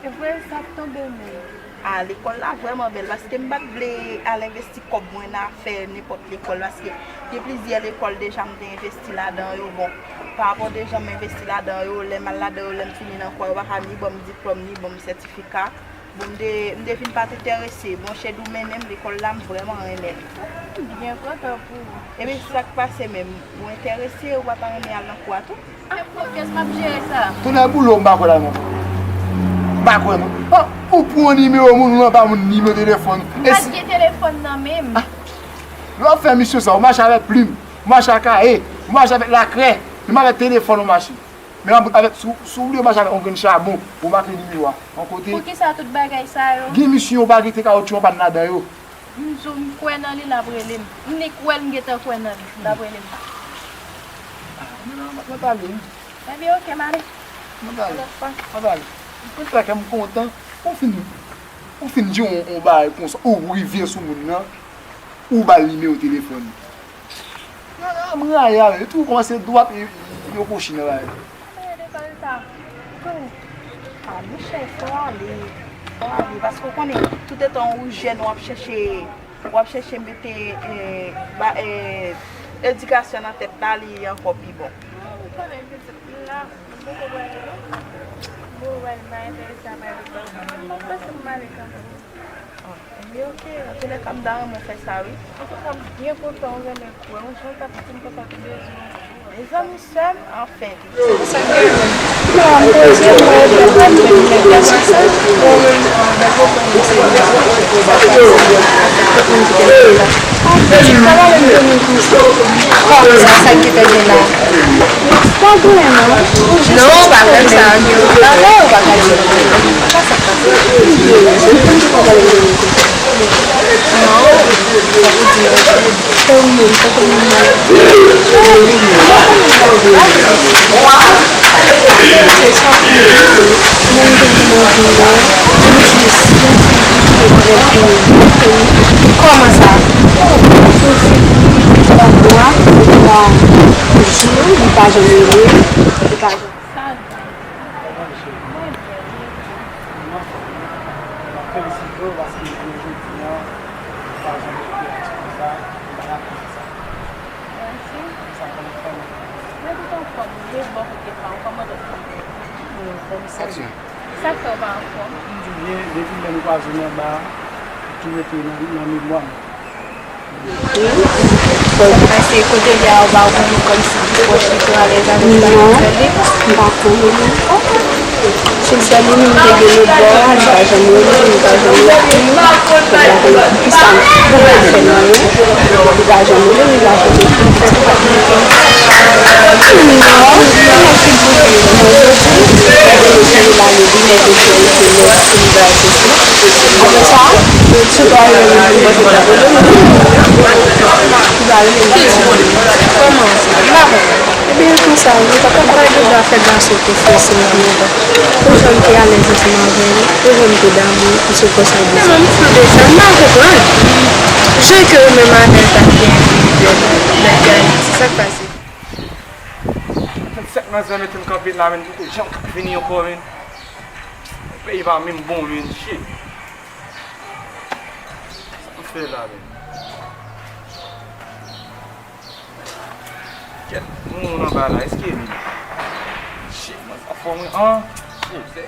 E vre, sa ap tonbe menm. A, lekòl la vrèman bèl, paske m pa t vle al envesti kòb mwen nan afè nenpòt lekòl, paske gen plizyè lekòl deja m te envesti ladan yo. Bon, parapò de jan m envesti ladan yo, lè m al ladan yo, lè m fini nan kou a, yo pa ka ni ban m diplòm, ni ban m sètifika. Bon, m te, m te vin pa t enterese. Bon, Chedou mennen m lekòl la, m vrèman renmen l. M byen kontan pou ou. Epi sa k pase menm? Ou enterese, ou pa ta renmen al nan kou a tou? Fè m konfyans, m ap jere sa. Tonnè boule w, m pa kwè la non. M pa kwè non. Ah, ou pran nimewo moun, ou anba moun nimewo telefòn. M pa t gen telefòn nan men m. Ah, lè w ap fè misyon sa, ou mache avèk plim, ou mache ak kaye, ou mache avèk lakrè, menm avèk telefòn ou mache. Men avèk, si w, si w vle mache avèk yon grenn chabon, ou make nimewo a. Yon kote. Poukisa tout bagay sa yo? Gen misyon ou pa gen te kawotchou anpann ladan yo. M di w, m kwè nan li, l ap rele m. M ni kwè l, m gentan kwè nan li, l ap rele m. Ah, men non, mwen pale wi. Ebyen, oke, m ale. Mwen pale. Lòt fwa. Mwen pale. Mwen fè kè m kontan. Ou fin, ou fin di yon, yon bagay konsa, ou rive sou moun nan, ou ba l nimewo telefòn. Nan, nan, m rayi avè l. Tou kòmanse dwat, e, e, yo kouchi nan bagay. Mwen de bagay sa. Tou. Ah, monchè, fò ale. Fò ale. Paske w konnen, toutetan ou jèn, w ap chèche, w ap chèche mete, eh, ba, eh, edikasyon nan tèt la, li ankò pi bon. Ou konnen pitit m la, m poko prale non. M poko prale, m pa enterese a prale. M ap pase m ale kanmenm. Ah, ebyen, oke. Antoulèka, m ta renmen w fè sa, wi. Antouka, m byen kontan w renmen kou a. Yon jan w t ap di m konsa, w te bezwen yon kou. Mezanmi, sè m, anfen. Non, m bezwen mwen, mwen pa t jwenn nèg la sou sa. Tout moun ki te la. Kòman sa, sa ki te gen la? Pa gen, non. Non, ou pa fè sa. Non, non, ou pa ka di. Kòman sa? Li pa janm rele, li pa janm. Sa l di? Mwen byen, mwen byen. M anfòm wi. M ap felisite w paske jounen jodi a, ou pa janm okipe atis konsa, ou pa lakay sa. Mèsi. Sa fè m fè m. Mwen tout anfòm wi, bò kote pa w, kòman lòt moun yo? Anfòm sa. Aksyon. Sa k fè w pa anfòm? M di w byen, depi lè m kwaze w anba a, ou tou rete nan, nan memwa m. Paske kote li a, ou pa wè nou kòmsi pi pwòch li tou alèz avèk sa k ap fè li? Non, m pa konnen non. Sèl li menm te gen lòt bò a, li pa janm rele, li pa janm rele. Fòk la konn poukisa m pa fè l anyen. Li pa janm rele, li pa janm ekri. Non, mwen ki di, mwen jodi, mwen jodi, lane vini, mwen jodi, mwen jodi. Apre sa, sou pa rele m, mwen te ka rele m. Ou pa rele m. Kòman sa? M pa konn. Ebyen, konsa. Sa, ou pa konprann. Ou pa gen dwa fè gason te fè sèman ankò. Ou janm te alèz ansanm avè l, ou janm te damou, ou se konsa w bezwen. Tèlman m flou deja, m pa konprann. Jan ke ou menm avè l t ap gen lòt gay, se sa k pase. Vennsenk nan zòn mete m kanpe la, men poko janm vini ankò, men. Peyi pa menm bon, men. Shit. Sa m fè la, men. Kèt, moun anba la, èske li? Shit, mwen, sa fò mwen, an. Shit, se,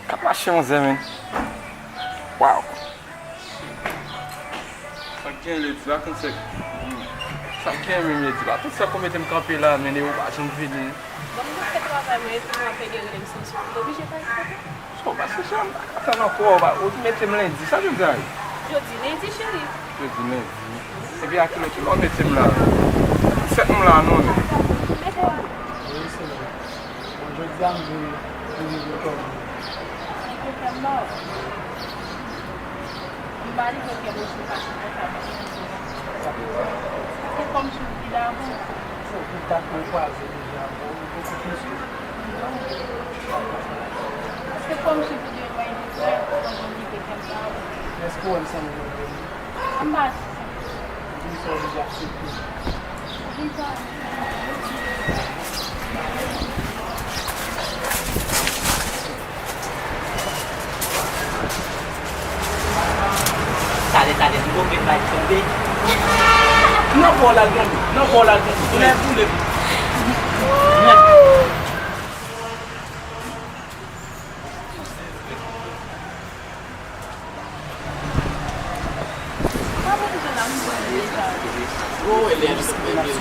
kap mache, manzè, men. Wow. Sa k gen ledi la, konn sèk. Sa k gen menm ledi la. Tout sa k ou mete m kanpe la, men, e ou pa janm vini. Bon, mwen fè travay mwen, epi mwen ap ede rele m Samson. M oblije pale kote. So, paske cheri, m pa ka tann ankò, ou mete m lendi, sa jodi a ye? Jodi lendi, cheri. Jodi lendi. Epi a kilè, kilè w mete m la? Sèt m la, non, men. Mete m. Wi, se vre. Bon, jodi a, m vle, m vle vin kòm. Li te fè m mal. M pa rive fè manje pase konsa, paske se kòmsi m vin avan. Se pou dat mwen kwaze deja, bon, ou poko fin sou. Se kòmsi pou de mwen de frè, pandan m kite kè m pa ou. Èske w wè m sanble yon vrè moun? M pa di sa. Di sa w vle aksepte. Di sa. Talè, talè, m gonfle bay tonbe. Nan kò w la l tonbe, nan kò w la l tonbe. Soulèv, soulèv.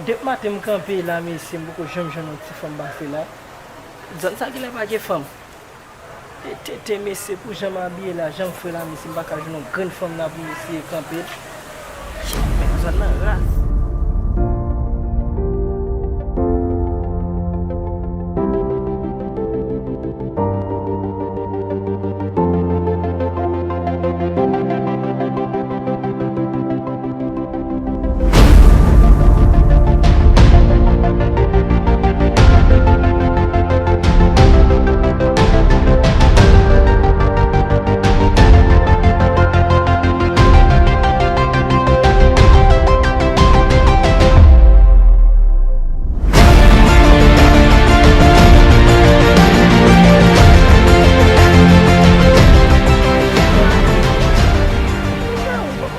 Depi maten m kanpe la, mesye, m poko janm jwenn yon ti fanm pase la. Zòn sa genlè pa gen fanm. E tete, mesye, pou jan m abiye la, jan m fre la, mesye, m pa ka jwenn yon grenn fanm la pou mesye kanpe. Shit, men zòn nan ras.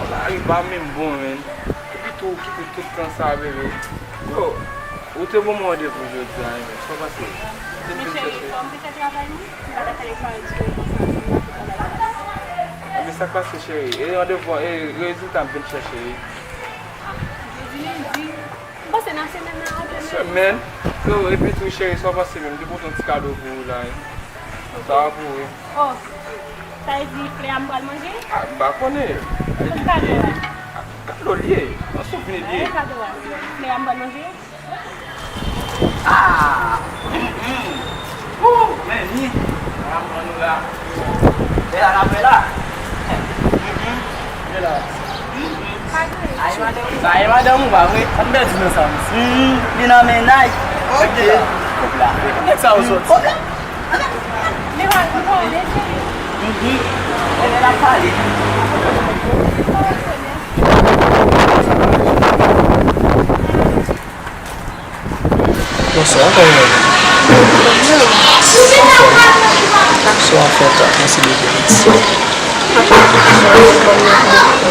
Lari pa menm bon, men. Epi tou, ou kite tout tan sa, bebe. Yo, ou te ban mwen randevou jodi a, men sa pase? Ou te vin chèche? Cheri, kòm m te fè travay mwen, m pa ta fè yon parèy sou yo konsa, si m pa fè travay la. Ebyen, sa k pase, cheri? E randevou an, e rezilta m vin chèche, wi. Ah, jodi lendi. M panse nan semèn nan, an semèn. Semèn? Yo, epi tou, cheri, sa w panse menm? M te pote yon ti kado pou ou la, wi. Sa a pou ou, wi. Oh, sa vle di flè a m pral manje? Ah, m pa konnen. Kot kado a? Kado l ye. Yon souvni l ye. E kado a? Flè a m pral manje? Ah! Hum, hum. Ooh, men ni. Mwen aprann nou la. Bèl a la, bèl a. Hum, hum. Bèl a. Hum, hum. Sa e madanm ou, pa vre? Sa m pèdi nan sa, mesye. Hum, li nan mennaj. Ok. Kòb la. Nèg sa yo sòti. Kòb la. Hum, hum. Konnen l ap pale. Bonswa, kòman w ye? Sa w ap fè? Sa w ap fè, ta? Mèsi depi piti.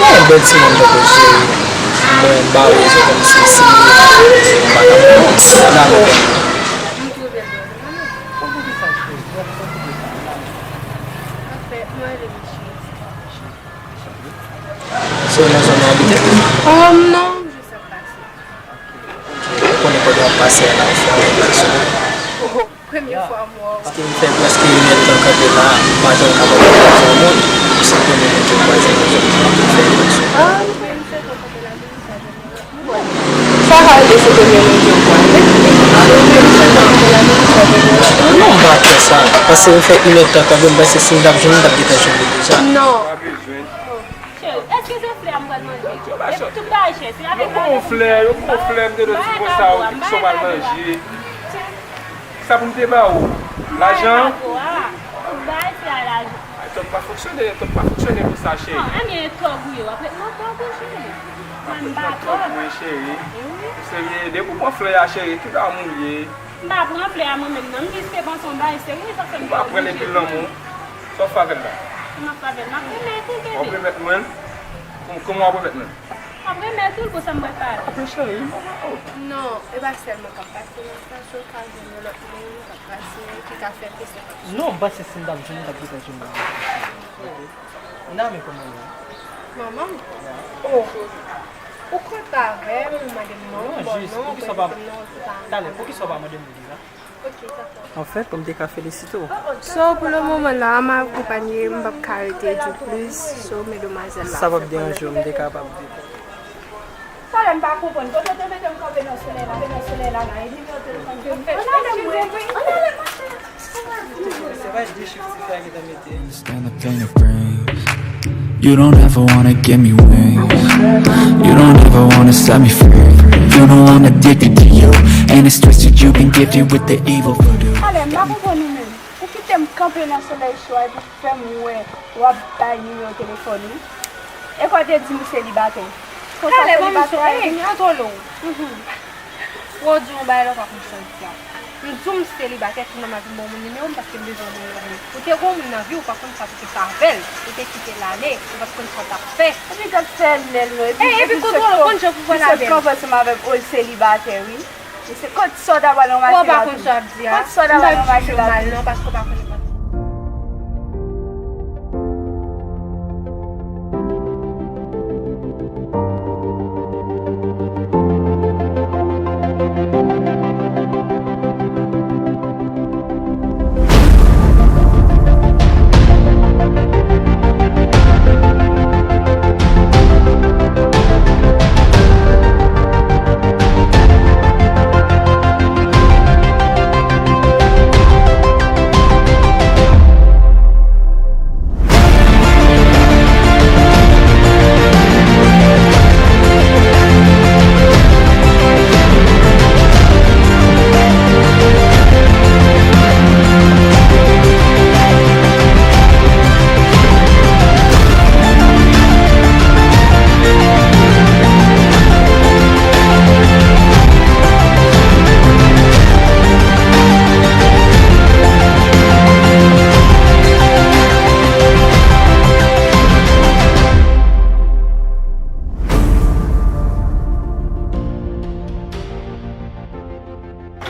Yon bèl timoun tankou w, cheri. Mwen ba w rezon kòmsi si m pa ta bon, la nou. Anfèt, mwen rele Michel. Se nan zòn ou abite? Um, non, m jis ap pase. Ou konnen kote w ap pase a la, ou fè yon refleksyon. Oh, premye fwa m wè w. Paske m fè prèske inèdtan kanpe la, m pa janm kapab wè yon moun. Se premye moun ke m kwaze nan zòn sa, m fè refleksyon. Ah, m kwè m se konn kanpe la, men m pa janm wè w. Sa ka rive se premye moun ke w kwaze. Se premye moun ke w kwaze nan zòn sa. Non, m pa kwè sa, Pase m fèk yon lòt tan kanmenm, m panse si m t ap jwenn, m t ap gentan jwenn li deja. Non. Pa bezwen. Cheri, èske se flè a m pral manje? Epi tout bagay chè, se avèk bagay. Yo ba w flè, yo ba w flè, m te dwe di konsa, ou di sa w pral manje. Sa pou m te ba ou? Lajan? Tout bagay se a lajan. Ay, tòt pa fonksyone, tòt pa fonksyone konsa, cheri. Non, ebyen, e tòg ou ye, w ap ret nan tòg ou, cheri. Mwen, m pa tòg. Mwen, cheri. Ou serye, depi w pran flè a, cheri, tout damou ye. M pa pran flè a mwen menm, non. M jis te panse yon bagay serye, sa fè m te oblije. Ou pa pran l epi lanmou. Sa w fè avè l la? Sa m ap fè avè l? M ap remèt ou, bebe. W ap remèt mwen l? Kòman w ap remèt mwen l? M ap remèt ou l pou sa m pral fè avè l. Apre, cheri, m pa wè w. Non, e pa sèlman k ap pase nan stasyon, ka jwenn yon lòt moun k ap pase, ki ka fè plis. Non, m panse si m t ap jwenn, m t ap gentan jwenn li. Name, kòman w ye? Manman m? Oh. Ou konn pa avè m, ou mande m non, m ba w non, poukisa w pa, talè, poukisa w pa mande m li deja? Ok, dakò. Anfèt, pou m te ka felisite w. So, pou le moman la, m akonpanye, m p ap ka rete di plis. So, men demwazèl la. Sa p ap deranje w, m te kapab di. Talè m pa konprann. Kote w te mete m kanpe nan solèy la, kanpe nan solèy la, la, e nimewo telefòn ke m. Ann ale, mwen. Ann ale, monchè. Se pa de chif ti fè a ki te mete. Understand the pain it brings. You don't ever wanna give me wings. You don't ever wanna set me free. You know I'm addicted to you. And it's twisted, you've been gifted with the evil voodoo. Talè m pa konprann ou menm. Ou kite m kanpe nan solèy cho a epi fè m wè w ap bay nimewo telefòn ou. E kò w te di m ou selibatè. Konsa selibatè a vini antolo. Wè w di yon bagay la, w pa konn sa w di a. M di w m selibatè, finalman vin ba w moun nimewo m paske m bezwen yon moun nan vi m. Ou te gen yon moun nan vi w, ou pa konn sa pou te fè avè l. Ou te kite l ale, ou pa t konn sa w t ap fè. Epi t ap fè lèl non, epi epi kontwole w konn jan pou pale avè l. Misye pran ansanm avè m, oh, l selibatè, wi. Misye, kot sa w t ap al nan mache la tou? Ou pa konn sa w ap di a. Kot sa w t ap al nan mache la tou? M pa di w mal non, paske w pa konn.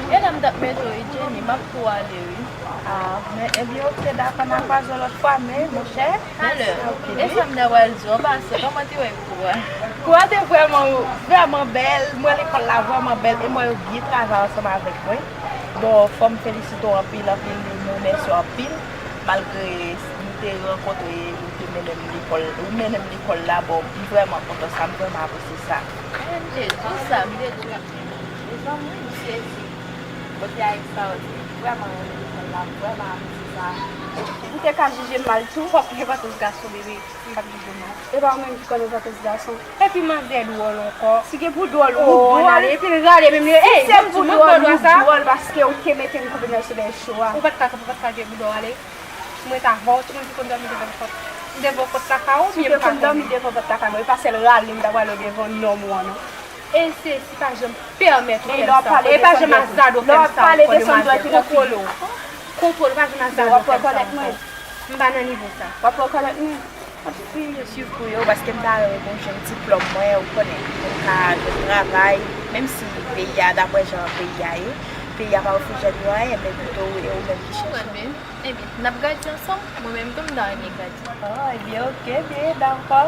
E lè m t ap mete w, Jenny, m ap tou ale, wi. Ah, men, ebyen, oke, dakò, n a kwaze yon lòt fwa, men, monchè, mèsi anpil, wi. E sa m ta pral di w, pase, kòman te wè kou a? Kou a te vrèman, vrèman bèl. M wè lekòl la vrèman bèl. E m wè yo byen travay ansanm avèk mwen. Bon, fò m felisite w anpil, anpil, m remèsye w anpil. Malgre nou te rankontre, ou te mennen m lekòl, ou mennen m lekòl la, bon, m vrèman kontan sa, m vrèman apresye sa. M te di w sa, m te di w. Mezanmi, m sezi. Kote a ekstraòdinè. M vrèman renmen lekòl la, m vrèman apresye sa. Ou te ka jije m mal tou. Fòk gen vantouj gason, bebe. M p ap jije w mal. E pa ou menm ki konnen vantouj gason. Epi manzè dwòl ankò. Si gen pou dwòl, ou dwòl. Epi l rale menm li. Ey, si se pou dwòl, ou dwòl paske ou te mete m kanpe nan solèy cho a. Ou pa t ka kanpe, ou pa t ka gen pou dwòl ale. Mwen ta vè w, ou menm ki konn dòmi devan pòt, devan pòt lakay ou, byen m pa konn. Si w te konn dòmi devan pòt lakay mwen, e pa sèl rale m ta pral devan nonm ou an non. E se, si pa janm pèmèt ou fè m sa ankò. E pa janm azade w fè m sa ankò, demwazèl. Kontwole w. Kontwole w, pa janm azade w fè m sa ankò. M pa nan nivo sa. W ap pran kòlèt mwen. M ap fin swiv kou yo, paske m ta renmen pou m jwenn diplòm mwen, ou konnen, pou m ka jwenn travay, menm si peyi a, daprè jan peyi a ye, peyi a pa ofri jèn yo anyen, men pito e ou menm ki chèche. Ebyen, n ap gradi ansanm. Mwen menm tou, m ta renmen gradi. Oh, ebyen, oke, ebyen, dakò.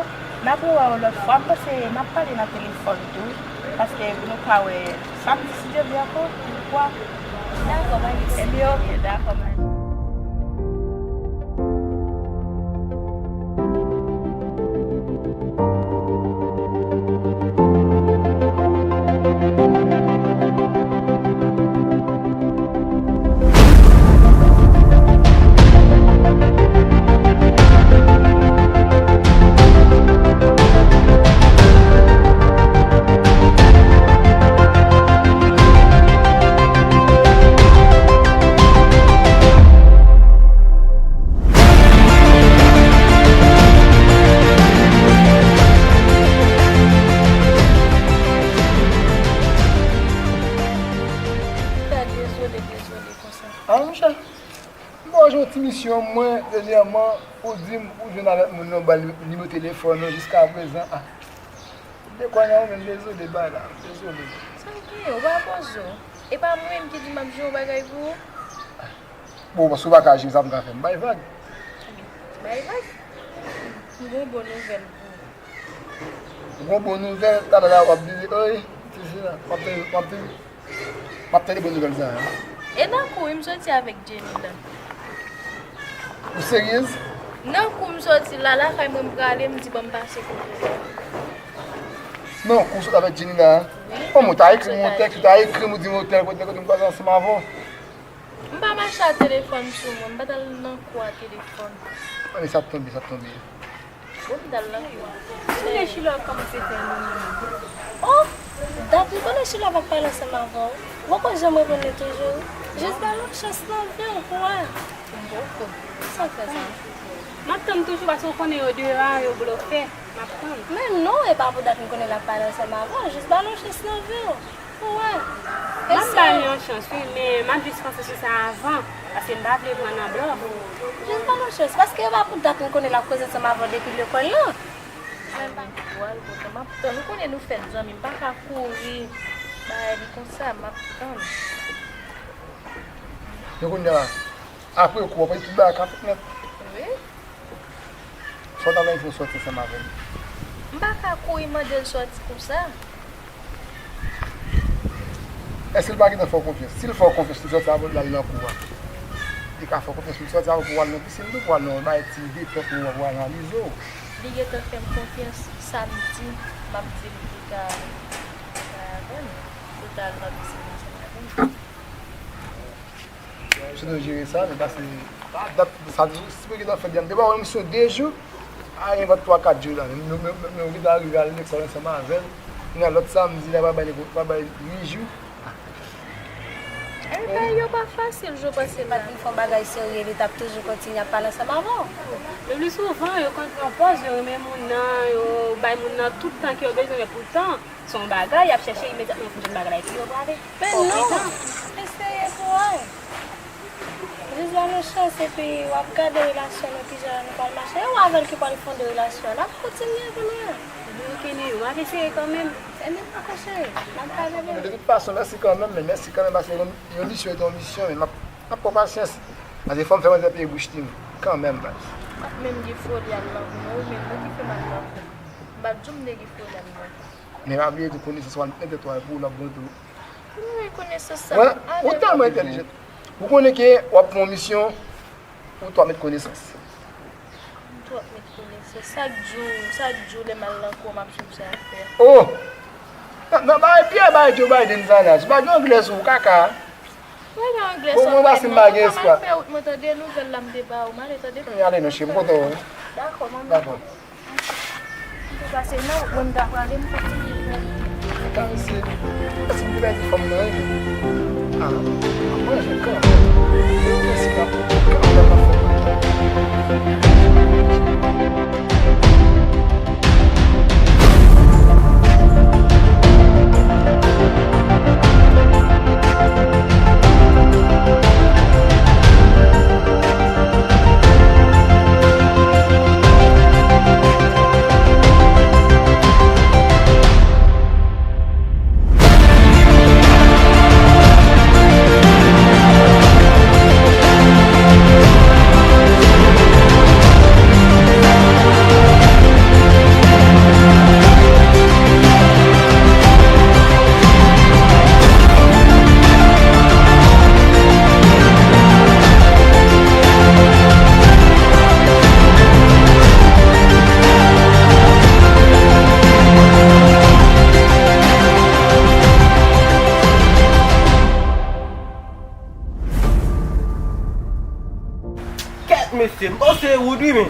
N ap rewè yon lòt fwa. M panse n ap pale nan telefòn tou. Paske pou nou ka wè samdi, si Dye vle, ankò, nou kwa. Dakò, Manny. Ebyen, oke, dakò, Manny. Ah, monchè, m ba w yon ti misyon, mwen, dènyèman, ou di m ou jwenn avèk moun nan, ou ba l nimewo telefòn ou, jiskaprezan, ah. De kwa nan ou menm, dezole, bay la, dezole. Sa w genyen, ou pa poze w. E pa mwen menm ki di m ap jere yon bagay pou ou? Bon, paske ou pa ka jere sa m ka fè, m bay vag. Bay vag? M gon bon nouvèl pou ou. Ou gon bon nouvèl, talè la w ap vini, oy, ti fi la, w ap tande, w ap tande, w ap tande bon nouvèl sa a. E nan kou wi, m soti avèk Jenny la. Ou seryez? Nan kou m soti la, lakay mwen m prale, m di ban m pase kote w. Nan kou w sot avèk Jenny la a? Wi. Kòman ou ta ekri m yon tèks, ou ta ekri m, ou di m otèl kote, kote m kwaze ansanm avè w? M pa mache a telefòn sou mwen, m pa t al nan kou a telefòn. Anben sa t tonbe, sa t tonbe. Bon, m t al nan kou a. Konnen Chilò ap kòmanse fè moun. Oh! Dat m konnen Chilò p ap pale ansanm avè w. Ou poko janm reponn li toujou. Jis ba l yon chans nan vi w pou wè. M poko. Sa w fè sa? M ap tann toujou paske w konnen yo deyò a, yo blofè. M ap tann. Men non, e pa pou dat m konnen l ap pale ansanm avè w. Jis ba l yon chans nan vi w. Ou wè. M ap ba l yon chans, wi, men m ap jis panse sou sa avan, paske m pa vle pran nan blòf. Jis ba l yon chans, paske e pa pou dat m konnen l ap koze ansanm avè w depi lekòl lan. Men m pa pou al kontan, m ap tann. Ou konnen nou fèt zanmi, m pa ka kouri bay li konsa, m ap tann. Men kounye a, apre kou, apre tout bagay ka fèt nèt. Wi. Sa w ta vle di, fò w sòti ansanm avè l? M pa ka kouri mande l sòti konsa. Èske l pa gentan fè w konfyans? Si l fè w konfyans, li sòti avè w, l al nan kou a. Li ka fè w konfyans, li sòti avè w pou w al nan pisin tou, pou w al nan yon bagay ti detant, pou w al analize w. Li gentan fè m konfyans, samdi, m ap di l pou l ka, pou l ka avè m, pou l ta al nan pisin ansanm avè m. Misye dwe jere sa, men pase dat sa, si mwen gentan fè deja, m te ba w yon misyon de jou, a, gen vant twa, kat jou la, men nou, men, men, men nou gentan rive al lekòl ansanm avè l. Kounye a lòt samdi la, pral bay, pral bay uit jou. Ay, bagay yo pa fasil, je panse. Si l pa t vin fè yon bagay serye, li t ap toujou kontinye ap pale ansanm avè w. Le pli souvan, yo konn pran pòz, yo renmen moun nan, yo bay moun nan tout tan ke yo bezwen, men poutan, se yon bagay, y ap chèche imedyatman pou jwenn bagay la, epi yo prale. Men non, eseye pou wè. Jis ba nou chans, epi w ap gade relasyon nou, kijan nou pral mache. E ou avè l ki pral fonde relasyon an, n ap kontinye kounye a. Wi, ok, Nini, m ap eseye kanmenm. E men poko cheri, n ap gade. Men de tout fason, mèsi kanmenm, men mèsi kanmenm, paske yon, yon misyon e yon misyon, men m ap, m ap pran pasyans. Paske fò m fè manzè peye bouch li kanmenm, baz. M ap menm gen foli al nan kou, non, ou menm, ou ki fè m al nan kou. M pa t di w m te gen foli al nan kou. Men pa bliye tou, konesans w al mete twa pou w l ap bon tou. Ou tèlman entèlijan. Ou konnen ke w ap pran yon misyon, ou tou ap met konesans. M tou ap met konesans. Chak jou, chak jou lè m al nan kou, m ap swiv sa y ap fè. Oh! Nan, nan, bay Pyè, bay Joe Biden sa la. Si w pa gen anglè sou ou, kaka. Mwen gen anglè sa w fè, non, mwen pa gen espwa. Mwen fè wout mwen tande, nouvèl la m te ba ou, m ale tande. Ale non, cheri, m kontan wè w. Dakò, manman. Dakò. M te pase nan wout mwen, m ta prale, m kontinye fè. Karese. Èske m te pèdi fanm nan, wi? Ah, mwen, je kanmenm. Yo, mèsi, kanmenm, kanmenm. Kèt mesye, m panse e wood wi men.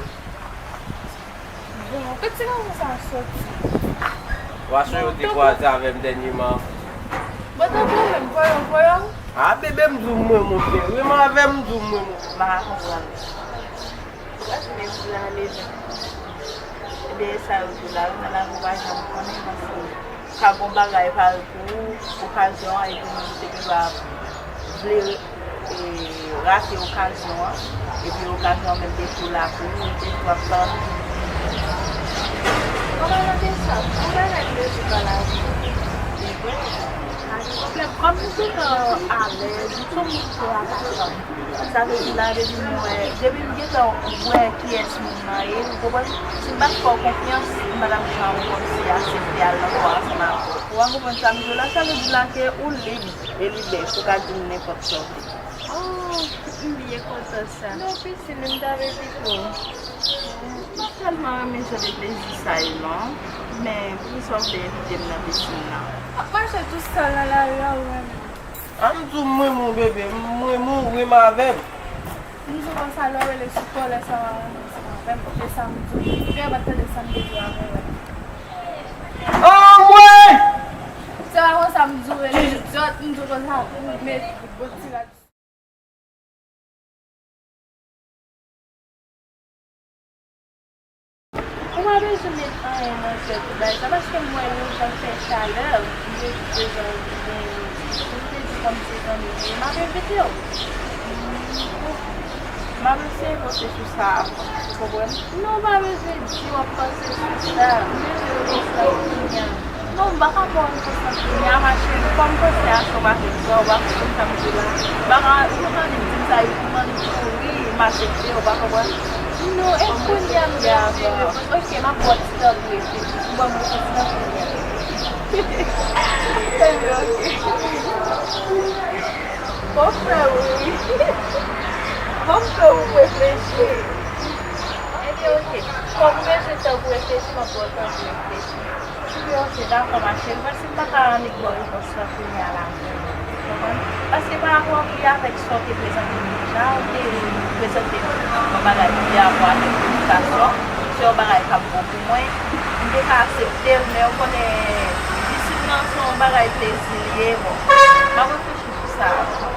Bon, kote ti gason sa soti? Wa sou yo te kwaze avè m dènyèman. Mwen tankou ou menm, voyons, voyons. A bebe m di w mwen monte, wi m avè m di w mwen monte. M pa ka konprann. Ou pa janm di ale menm. Ebyen e sa yo di w la wi, nan lavi ou pa janm konnen paske ka gon bagay pare pou ou, okazyon an, epi moun te gen dwa vle E, rate okazyon an, epi okazyon an menm te tou la pou ou, ou te tou ap tann. An palan de sa, ou pa gen plezi pa lavi? Se vre. Pa gen pwoblèm. Kòm m gentan alèz, m se yon moun trè atasan. Sa vle di la, depi m wè, depi m gentan wè kiyès moun nan ye, ou konprann? Si m pa t fè w konfyans, m pa t ap janm kòmsi aksepte al nan kò ansanm avè w. Ou konprann sa m di w la? Sa vle di la ke ou lib e libè pou w ka di m nenpòt sa w vle. Oh, m byen kontan sa. Non, pisin, m ta vle pito. M pa tèlman renmen jan de plezi sa yo non. Men poukisa w te envite m nan pisin nan? Ap mache tousèl nan lari a, ou renmen m? A m di w m renmen w, bebe, m renmen w, renmen avè m. M di w konsa, lè w rele sou kòlè sa w a renmen ansanm avè m, e sa m di w, m vrèman tande sa m te di w avè w. Anmwey! Se pa konsa m di w rele idyòt, m di w konsa pou w met bon ti rad. Ou pa bezwen met anyen nan tèt ou bay sa, paske m wè nou jan fè chalè, m te di deja ou te gen yon ti sou, m te di kòm se zanmi m ye, m ap envite w. M ap eseye panse sou sa avan, ou konprann? Non, ou pa bezwen di w ap panse sou sa, m bezwen repons la kounye a. Non, m pa ka ba w repons la kounye a, ma chérie, fò m panse a sa w pa fè di sa, ou pa konprann sa m di la. M pa ka, ou pa ka vin di m sa, epi m annik kouri, m aksepte, ou pa konprann? Non, e kounye a m gen anvi repons. Ok, m ap ba w ti tan pou reflechi. Ou ban m repons lan kounye a. Ebyen, ok. Fò m fè w ri. Fò m fè w reflechi. Ebyen, ok. Kòm ou bezwen tan pou reflechi, m ap ba w tan pou reflechi. Ebyen, ok, dakò, ma chérie. Mwen, si m pa ka annik ba w repons lan kounye a la, konprann? Paske pa rapò avèk sa w te prezante m deja, ou te prezante m yon bagay ki gen rapò avèk edikasyon, se yon bagay k ap bon pou mwen. M te ka aksepte l, men ou konnen, pisin nan se yon bagay plezi li ye, bon. M ap reflechi sou sa ankò.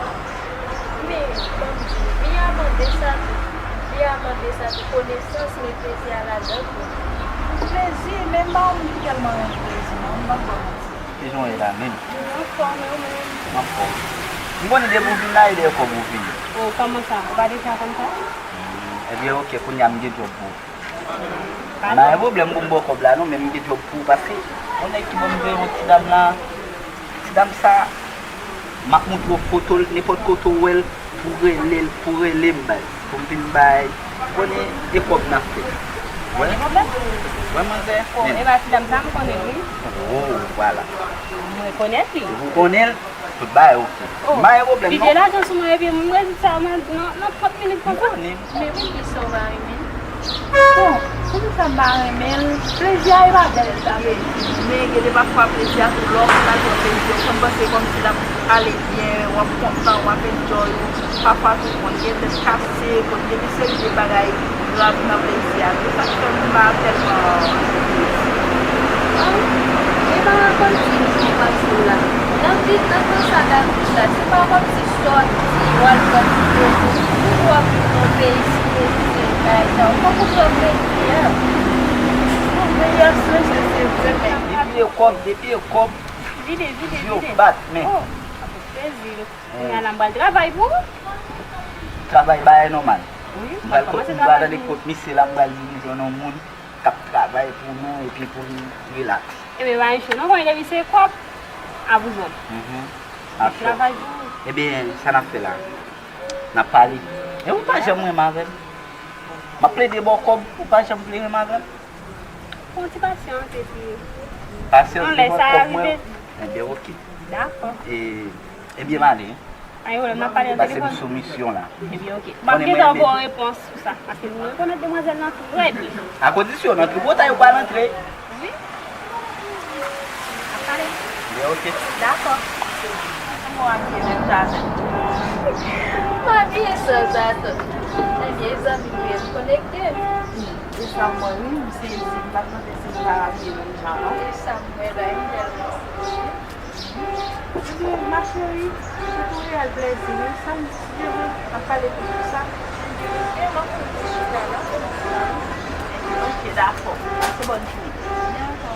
Men, ban m di w, vi a mande sa tou. Vi a mande sa tou. Konesans, men plezi a ladan tou. Plezi, men m pa yon moun ki tèlman renmen plezi, non. M p ap ba w manti. Kijan w ye la menm? Mwen anfòm, e ou menm? M anfòm. M konnen depi w vin la, e dèyè kòb ou vini. O, kòman sa? Ou pa deja konn sa? Hmm, ebyen, ok, kounye a m gen djòb pou ou. Pardon? M pa gen pwoblèm pou m ba w kòb la, non, men m gen djòb pou ou, paske yon nèg ki ban m veye yon ti dam la, ti dam sa, m ap montre w foto l, nenpòt kote w wè l, pou rele l, pou rele m bay, pou m vin bay, ou konnen e kòb n ap fè. Wè? Wè manzè? O, men e pa ti dam sa m konnen l, wi. O, vwala. M rekonèt li. Ou konnen l? Tout bagay oke. O, m pa gen pwoblèm, non. Li gen lajan sou mwen, epi m rezoud sa nan, nan, nan trant minit konsa. M konnen. Men poukisa w pa renmen l? Bon, poukisa m pa renmen l? Plezi a, e pa bèl li ye. Men gen de pafwa plezi a tou, lè w konn al fè plezi, w konn panse kòmsi l ap ale byen, w ap kontan, w ap enjoy, w, pafwa tou w konn gen tèt kase, konn gen de seri de bagay grav nan plezi a tou. Sa k fè m pa tèlman renmen plezi. A, e pa kòmsi m di w la. Nan vi, nan tan sa, David la, se pa kòmsi sòti, w al pran ti plezi. Pou w ap viv nan peyi sipozise bagay sa yo. Fòk ou pran plezi a. Bon, peyi a strese, se vre, men depi e kòb, depi e kòb, vide, vide, vide. Yo bat, men. O, plezi. Kounye a la, m pral travay pou ou. Travay bagay nòmal. Wi, m pral kòmanse travay pou ou. M pral ale kot misye la, m pral di nou jwenn yon moun k ap travay pou nou epi pou nou rilaks. Ebyen, pa gen cho non, konnen depi se kòb, a vouzan. Mhm. Ap travay pou ou. Ebyen, sa n ap fè la? N ap pale. E ou pa janm renmen avè m. M ap plede ba w kòb, ou pa janm vle renmen avè m. Pran ti pasyans epi. Pasyans, devan kòb mwen. Ebyen, oke. Dakò. E, ebyen, m ale. Ay, wè, m ap pale nan telefòn. Paske m sou misyon la. Ebyen, oke. M ap gentan ba w repons sou sa. Paske m rekonèt demwazèl lan trè byen. A kondisyon, nan tripotay ou pral antre. Wi. M ap pale. Ebyen, oke. Dakò. Kòman w abiye menm jan avè m? M abiye san zatann. Ebyen, zanmi m ye, m konekte. E sa m wè, wi, m sezi. M pa t panse si m ta abiye menm jan, non. E sa m wè la, m tèlman sezi. Ebyen, ma chérie, se pou reyèl plezi, wi. Sa m, si Dye vle, m ap pale pou tout sa. Ebyen, m ap fè tout sa la. Ok, dakò. Pase bòn jounen. Dakò.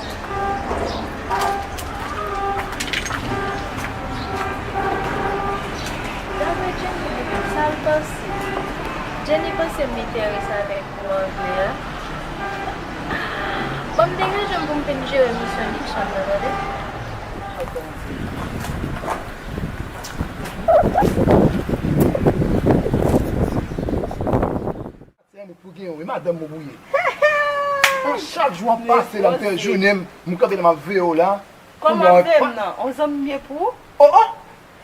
Dapre Jenny, Jenny panse m enterese avèk kou angle a. Ban m degaje m pou m fin jere misyon Nickson nan, tande? Pou gen yon, e madanm mwen pou ye. An chak jou ap pase la, m fè jounen m, m kanpe la, m ap veye w la. Kòman w ap veye m nan? On zanmi m ye pou ou? Oh, oh!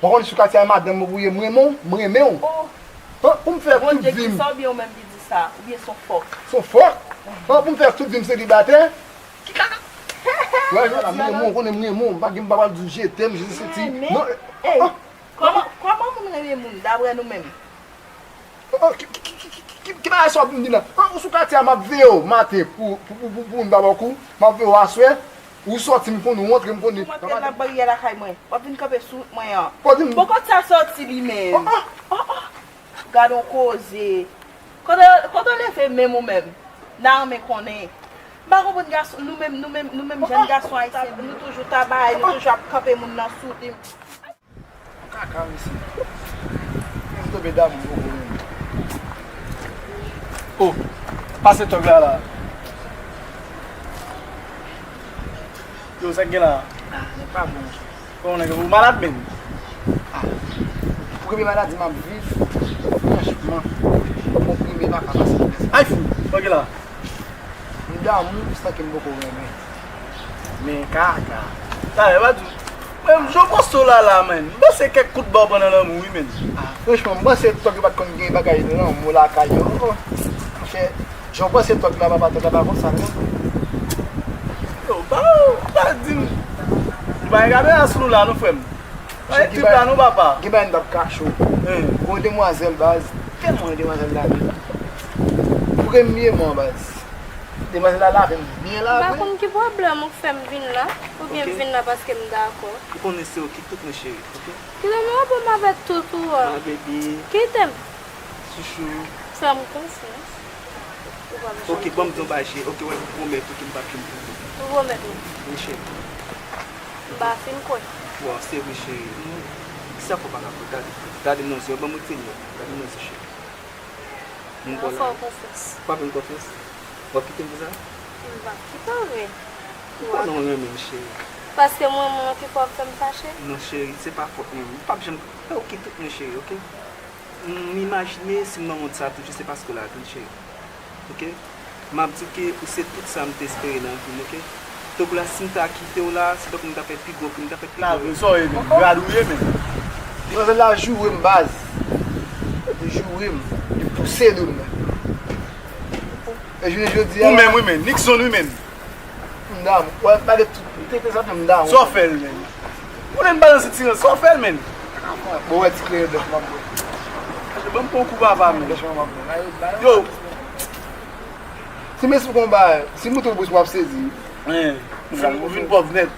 Ou konn sou katye a, madanm mwen pou ye, m renmen w, m renmen w. Oh! An, pou m fè tout vi m. Bondye ki sa oubyen ou menm ki di sa? Oubyen se yon fòk? Se yon fòk? An, pou m fè tout vi m selibatè? Ki kaka? Wè, jodi a, m renmen w, ou konnen m renmen w, m pa gen, m pa pral di w je t'aime, je suis senti. Non, eh, kòman, kòman moun renmen moun, daprè nou menm? Oh, ki, ki bagay sa w ap vin di la? An, ou sou katye a, m ap veye w maten pou, pou, pou, pou, pou moun pa ba w kou, m ap veye w aswè, ou sòti, m konnen, ou antre, m konnen. Ou antre nan baryè lakay mwen, w ap vin kanpe sou wout mwen an. Poko sa sòti li menm. Oh, oh. Oh, oh. Gad on koze. Kote, kote w leve menm ou menm? N a renmen konnen. M pa konprann gason, nou menm, nou menm, nou menm jèn gason ayisyen, nou toujou ta bay, nou toujou ap kanpe moun nan sou li. Kaka, mesye. Mwen tonbe damou poko menm. Oh, pase tòg la la. Yo, sa k gen la? Ah, nèg pa bon, monchè. Kòman nèg ou malad menm? Ah, premye maladi m ap viv, franchman, konprime pa ka pase. Ay fou, sa k gen la? M damou, sa ke m poko renmen. Men kaka. Talè, pa di. Men, jan w panse w la la, menn. M panse kèk kout ba w pandan lanmou, wi, menn. Ah, franchman, m panse tòg yo pa t konn gen bagay lanmou lakay yo ankò. Monchè, jan w panse tòg la, papa, tòg la pa konsa, non. Yo, pa, pa di m. Ou pa gen kamera sou nou la, non, frè m. Pa gen tip la, non, papa. Gen bagay m t ap kache w. Gen yon demwazèl, baz. Tèlman gen demwazèl la, menn. Premyèman, baz. Demwazèl la lave m byen lave. M pa konn ki pwoblèm ou k fè m vin la, oubyen m vin la paske m dakò. Ou konnen se ou ki tout mwen, cheri, oke? Kite m reprann avèk tout ou a. My baby. Kite m. Chouchou. Fè m konfyans. Ou p ap janm. Oke, ban m di yon bagay, cheri. Oke, wè, m pwomèt ou ke m p ap janm twonpe w. Ou pwomèt ou? Wi, cheri. M pa fin kwè. Waw, se vre, cheri. Kisa fè w pa ka kwè? Gade, gade m nan zye, ban m retire m nan. Gade m nan zye, cheri. Mwen fè w konfyans. Ou pa fè m konfyans? W ap kite m konsa? M p ap kite w, men. Ou konnen w renmen m, cheri. Paske m renmen w ki fè w ap fè m fache? Non, cheri, se pa fòt mwen. M p ap janm, oke, tout mwen, cheri, oke? M imajine si m nan mond sa toujou, se paske w la vin, cheri. Oke? M ap di w ke ou se tout sa m te espere nan vi m, oke? Tankou la, si m ta kite w la, se tankou m ta fè pi gwo krim, m ta fè pi gwo. Sa w ye menm? Rad ou ye menm? Demwazèl la joure m, baz. Li joure m. Li pouse do m. E jounen jodi a. Ou menm, wi, menm. Nixon, wi, menm. M damou. Wè, malgre tout, m te prezante m damou. Sa w fè l, menm? Ou menm pa nan sitirans. Sa w fè l, menm? Bon, wè, ti kleren bèf m ap bwè. Ban m pran kou papa, menm. Yo. Si mesye konba, si m montre w bous, w ap sezi. Hein, ou vin, ou vin pòv nèt.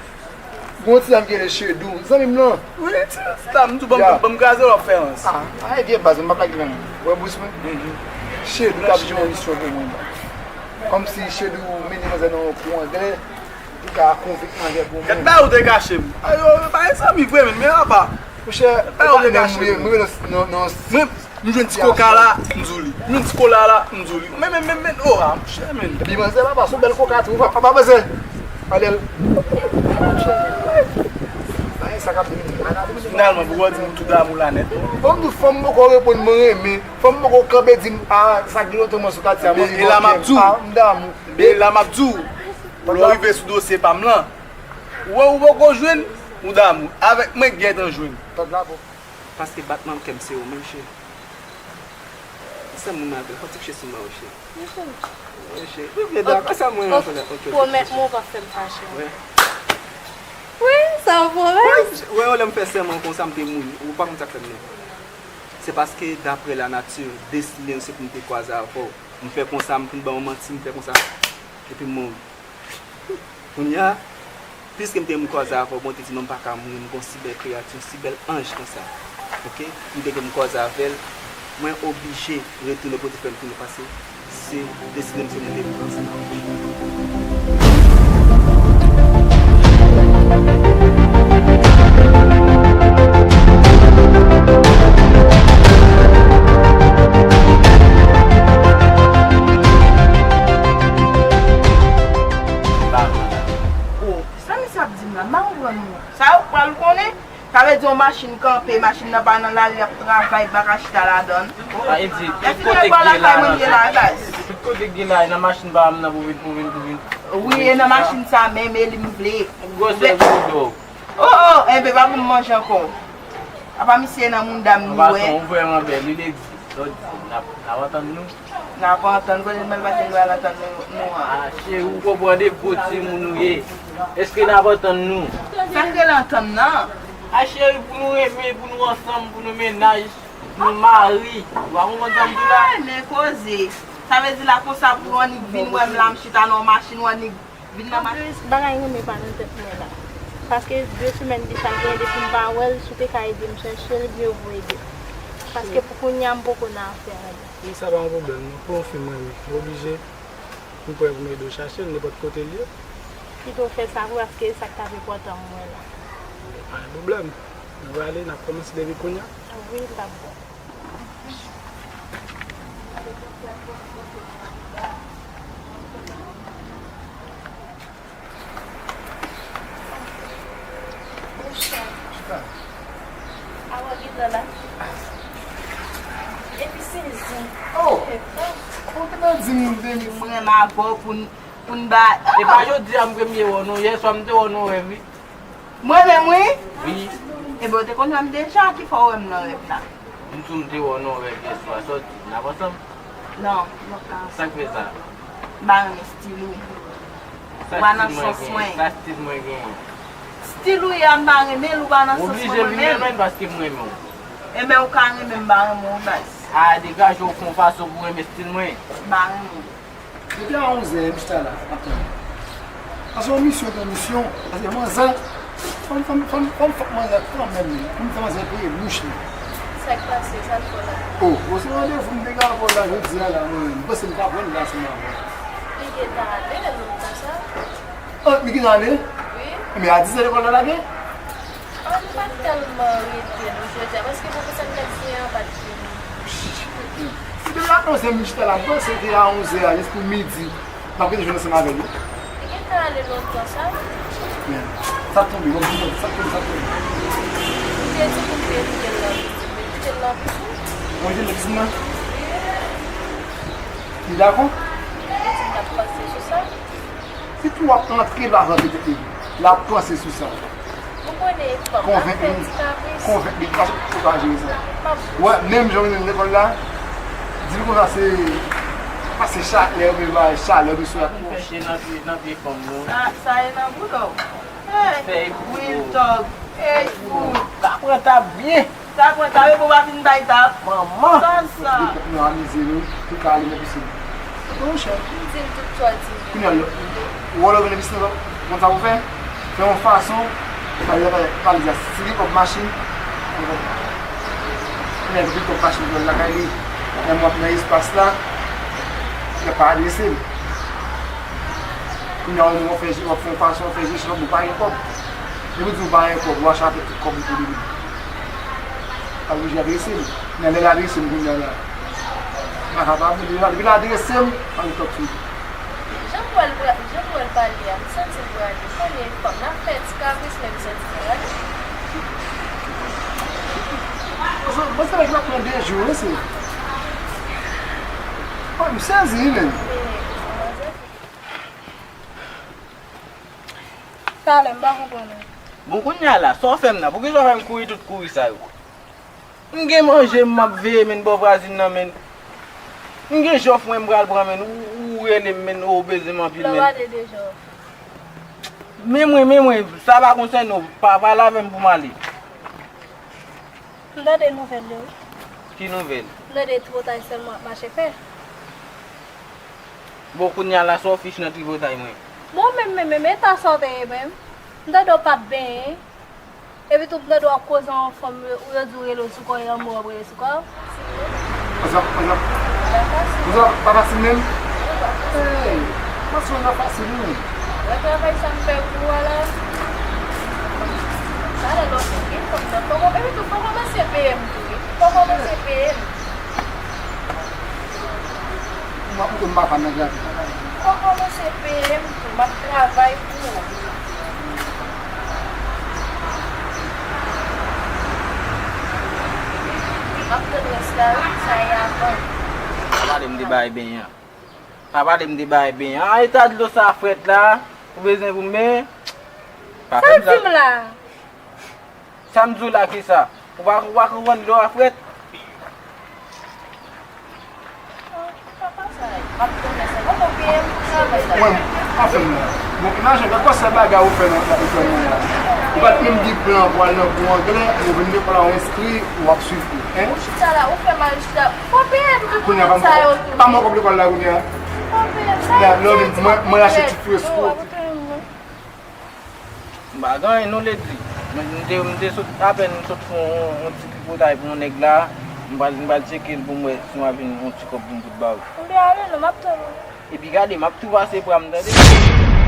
Gon ti dam ki rele Chedou, zanmi m lan. Wi, ti dam, m tou ban m, ban m kraze, w ap fè rans. Ah, ah, e vye baz, m pa plage menm. Ou wè bous mwen? Chedou t ap jwe yon misyon pou mwen. Kòmsi Chedou mennen manzè nan yon kou anglè, li ka konvenk manzè pou mwen. Gad bagay ou te kache m. Ayo, pa gen zanmi vre menm, men apa. Monchè, ou pa menm mwen, mwen nan, nan, nan. M jwenn ti koka la, m di w li. M jwenn ti kola la, m di w li. Men, men, men, men, oh, ah, monchè, men. Epi manzè papa, se yon bèl koka tou, papa, papa, manzè. Gade l. Bagay sa k ap vini, bagay sa k ap vini. Finalman, pou w di m ou tou damou la nèt. Bon, m di w, fanm poko reponn mwen renmen. Fanm poko kanpe di m, ah, sa gen lontan mwen sou katye a, mwen gen kè, ah, m damou. Men la m ap di w, lè w rive sou dosye pa m lan, ou wè ou poko jwenn, ou damou. Avèk mwen, gentan jwenn. Tòg la bon. Paske batman kè m se ou menm, cheri. Sèl moun nan avè l, fò ti kouche sou mwen, cheri. Wi, cheri. Wi, cheri. Wi, men dakò, sa mwen an fè la. Ok, ok, pwomèt mwen ou p ap fè m fache. Wi. Wi, sa w pwomèt. Wi, wè, lè m fè sèman konsa, m te mouri. Ou pa konn sa k fè m nan. Se paske, daprè lanati, destine se pou m te kwaze avè w. M fè konsa, m fin ban w manti, m fè konsa. Epi m mouri. Kounye a, piske m te renmen kwaze avè w, bon, te di non, m pa ka mouri, m gon si bèl kreyati, yon si bèl anj konsa. Oke? M te gen m kwaze avè l, mwen oblije retounen kote frè m te tounen pase, se deside m se moun te pran sa. Machin kanpe, machin nan pa nan lari, ap travay, pa ka chita ladan l. Sa vle di, tout kote k gen la nan, tout kote k gen la, e nan machin pa m nan pou vin, pou vin, pou vin. Wi, e nan machin sa menm, e li m vle. Gwosè vodo. Oh, oh, enben, pa pou m manje ankò. Apa misye nan moun dam li wè. An pasan, ou vrèman bèl, li egziste. Lòt di, n ap, n ap antann nou. N ap antann, kote n pral pase nou al antann nou, nou an. Ah, cheri, ou konprann e gwo timoun ou ye. Èske n ap antann nou? Sa k rele antann nan? Ah, cheri, pou nou renmen, pou nou ansanm, pou nou mennaj, nou mari. Ou pa konprann sa m di w la? Ah, men koze. Sa vle di la konsa pou w annik vin wè m la, m chita nan yon machin, w annik vin nan machin. Anplis, bagay renmen pa nan tèt mwen la. Paske de semèn deja l genyen depi m pa wè l, si w te ka ede m chèche l, byen ou ede. Paske pou kounye a, m poko nan afè a. Wi, sa pa yon pwoblèm, non. Pran yon fi mwen, wi. M oblije, m prè pou m ede w chache l nenpòt kote l ye. Pito w fè sa pou, paske e sa k t ap enpòtan m wè la. Pa gen pwoblèm. Nou prale, n ap kòmanse depi kounye a. Wi, l ap bon. Awa gentan la. Epi se zen. Oh! Ou gentan di m de m renmen avè w pou n, pou n bay. E pa jodi a m premye wè w non, yèswa m te wè w nan rèv wi. Mwen menm wi? Wi. Ebyen ou te konn wè m deja, ki fè w wè m nan rèv la? M di w m te wè w nan rèv yèswa, sòti, n ap ansanm? Non, m p ap ka ansanm. Sa k fè sa? M pa renmen stil ou. Ou pa nan sans mwen. Sa stil mwen genyen? Stil ou ye a m pa renmen l, ou pa nan sans mwen menm. M oblije vin renmen l paske m renmen w. Enben ou ka renmen m pa renmen w baz. A, degaje w fè yon fason pou w renmen stil mwen. M pa renmen w. Depi a onzè, m chita la, m ap tann. Paske yon misyon, yon misyon, paske manzè, fò m, fò m, fò m, fò m fòk manzè kanmenm, wi. Pou m fè manzè peye bouch li. Sa k pase? Sa l fè w la? O, o, se randevou m te gen avè w la jodi a la, mwen menm. M panse m t ap wè l la ansanm avè w. Li gentan ale lontan sa? O, li gentan ale? Wi. Men a dizè lekòl la lage? O, nou pa t tèlman rete non jodi a, paske pwofesè m t ap di an pa t vini. Si te la onzè m chita la, m panse se te a onzè a, jis pou midi, m ap rete jwenn ansanm avè l wi. Li gentan ale lontan sa. Men, sa tonbe, bon, bon, sa tonbe, sa tonbe. Ou te di pou m te kite l nan pisin, men kite l nan pisin. Mwen kite l nan pisin nan? Wi. Li dakò? Li di m t ap panse sou sa. Si tou w ap antre l avan petèt li, l ap panse sou sa. Ou konnen fanm nan fè ti kapris. Konvenk li, konvenk li, paske ou pa jere sa. Wè, menm jan w vin lekòl la, di l konsa se, pa se chalè, oubyen bagay chalè, oubyen sou la. Fè chen nan pye, nan pye fanm nan. Sa, sa e nan bouda w. Hey, Real Talk. Hey, fout. Ka pran tab byen. Sa pran tab, epi w pa fin bay tab. Manman! Sa sa? Epi nou amize nou, tou ka ale nan pisin. Monchè. M di l tout sa w di m. Kounye a, ou wè lè w vin nan pisin nan, konn sa pou fè? Fè yon fason, pa egzanp, pa egzanp, si li kòb machin, kounye a, li kòb machin pou l lakay li, lè m ap nan espas la, li ap pa adrese m. Kounye a, ou menm w ap fè, w ap fè yon fason, w ap fè jesyon, ou pa gen kòb. Depi w di w pa gen kòb, ou achte avèk tout kòb ou pou li menm. L ap oblije adrese m. Men lè l adrese m kounye a la, m pa kapab, depi l adrese m, pa gen kòb sou li. Jan m wè l pra-, jan m wè l pale a, m santi l prale. Konnen fanm nan ap fè ti kapris, men m santi l prale. Mwen se nèg la pran de jou, wi, se. Mwen, m sezi, wi, menm. Talè, m pa konprann ou. Bon, kounye a la, sa w fè m nan? Poukisa w fè m kouri tout kouri sa yo? M gen manje m ap veye, menn, bò vwazin nan, menn. M gen jòf mwen m pral pran, menn. Ou, ou rele m, menn, ou bezwen m anpil, menn. Lè w pale de jòf. Men mwen, men mwen, sa pa konsène w. Pa pale avè m pou m ale. M tande nouvèl yo, wi. Ki nouvèl? M tande tripotay sèlman w ap mache fè. Bon, kounye a la, sa w fich nan tripotay mwen? Bon, men, men, men, men, eta sa w te ye menm? M tande w p ap benyen. Epi tou, m tande w ap koze yon fanm, yo, yo di w rele w sou kò, e lanmou w ap rele sou kò w. What's up, what's up? What's up, pa fasil menm? Hey, what's up, pa fasil menm? Wè travay sa m fè pou ou a la? Talè lè w fin gen fanm nan, fò w, epi tou, fò w kòmanse peye m tou, wi. Fò w kòmanse peye m. M ap moute m papa nan grate. Fò w kòmanse peye m tou, m ap travay pou ou. M ap tann rès la wi, sa e avan. Pa pale m de bay benyen an. Pa pale m de bay benyen an. An eta dlo sa frèt la, ou bezwen pou m benyen? Pa fè m sa. Sa m di w la? Sa m di w la ki sa? Ou pa, ou pa konprann dlo a frèt? Papa sa, m ap tann sa. Poko peye m pou travay la. Mwen, pa fè m la. Bon, imajine, gad kòman bagay ou fè nan, nan lekòl mwen la. Ou pa t menm gen plan pou al nan kou anglè, ou vin lekòl la, ou enskri, ou ap swiv kou, en? Ou chita la, ou fè mal chita. Fò peye m pou sa yo tou. Kounye a, pa m, pa m kòb lekòl la kounye a. Fò peye m sa. Lè, lè, mwen, mwen rache ti fresco. M pa gen anyen non, Ledri. Mwen, m te, m te sot, apèn m sot fè yon, yon ti tripotay pou yon nèg la. M pral, m pral tcheke l pou m wè si m ap jwenn yon ti kòb pou m fout ba w. Ebyen, ale non, m ap tann ou. Epi gade, m ap tou pase pra m, tande?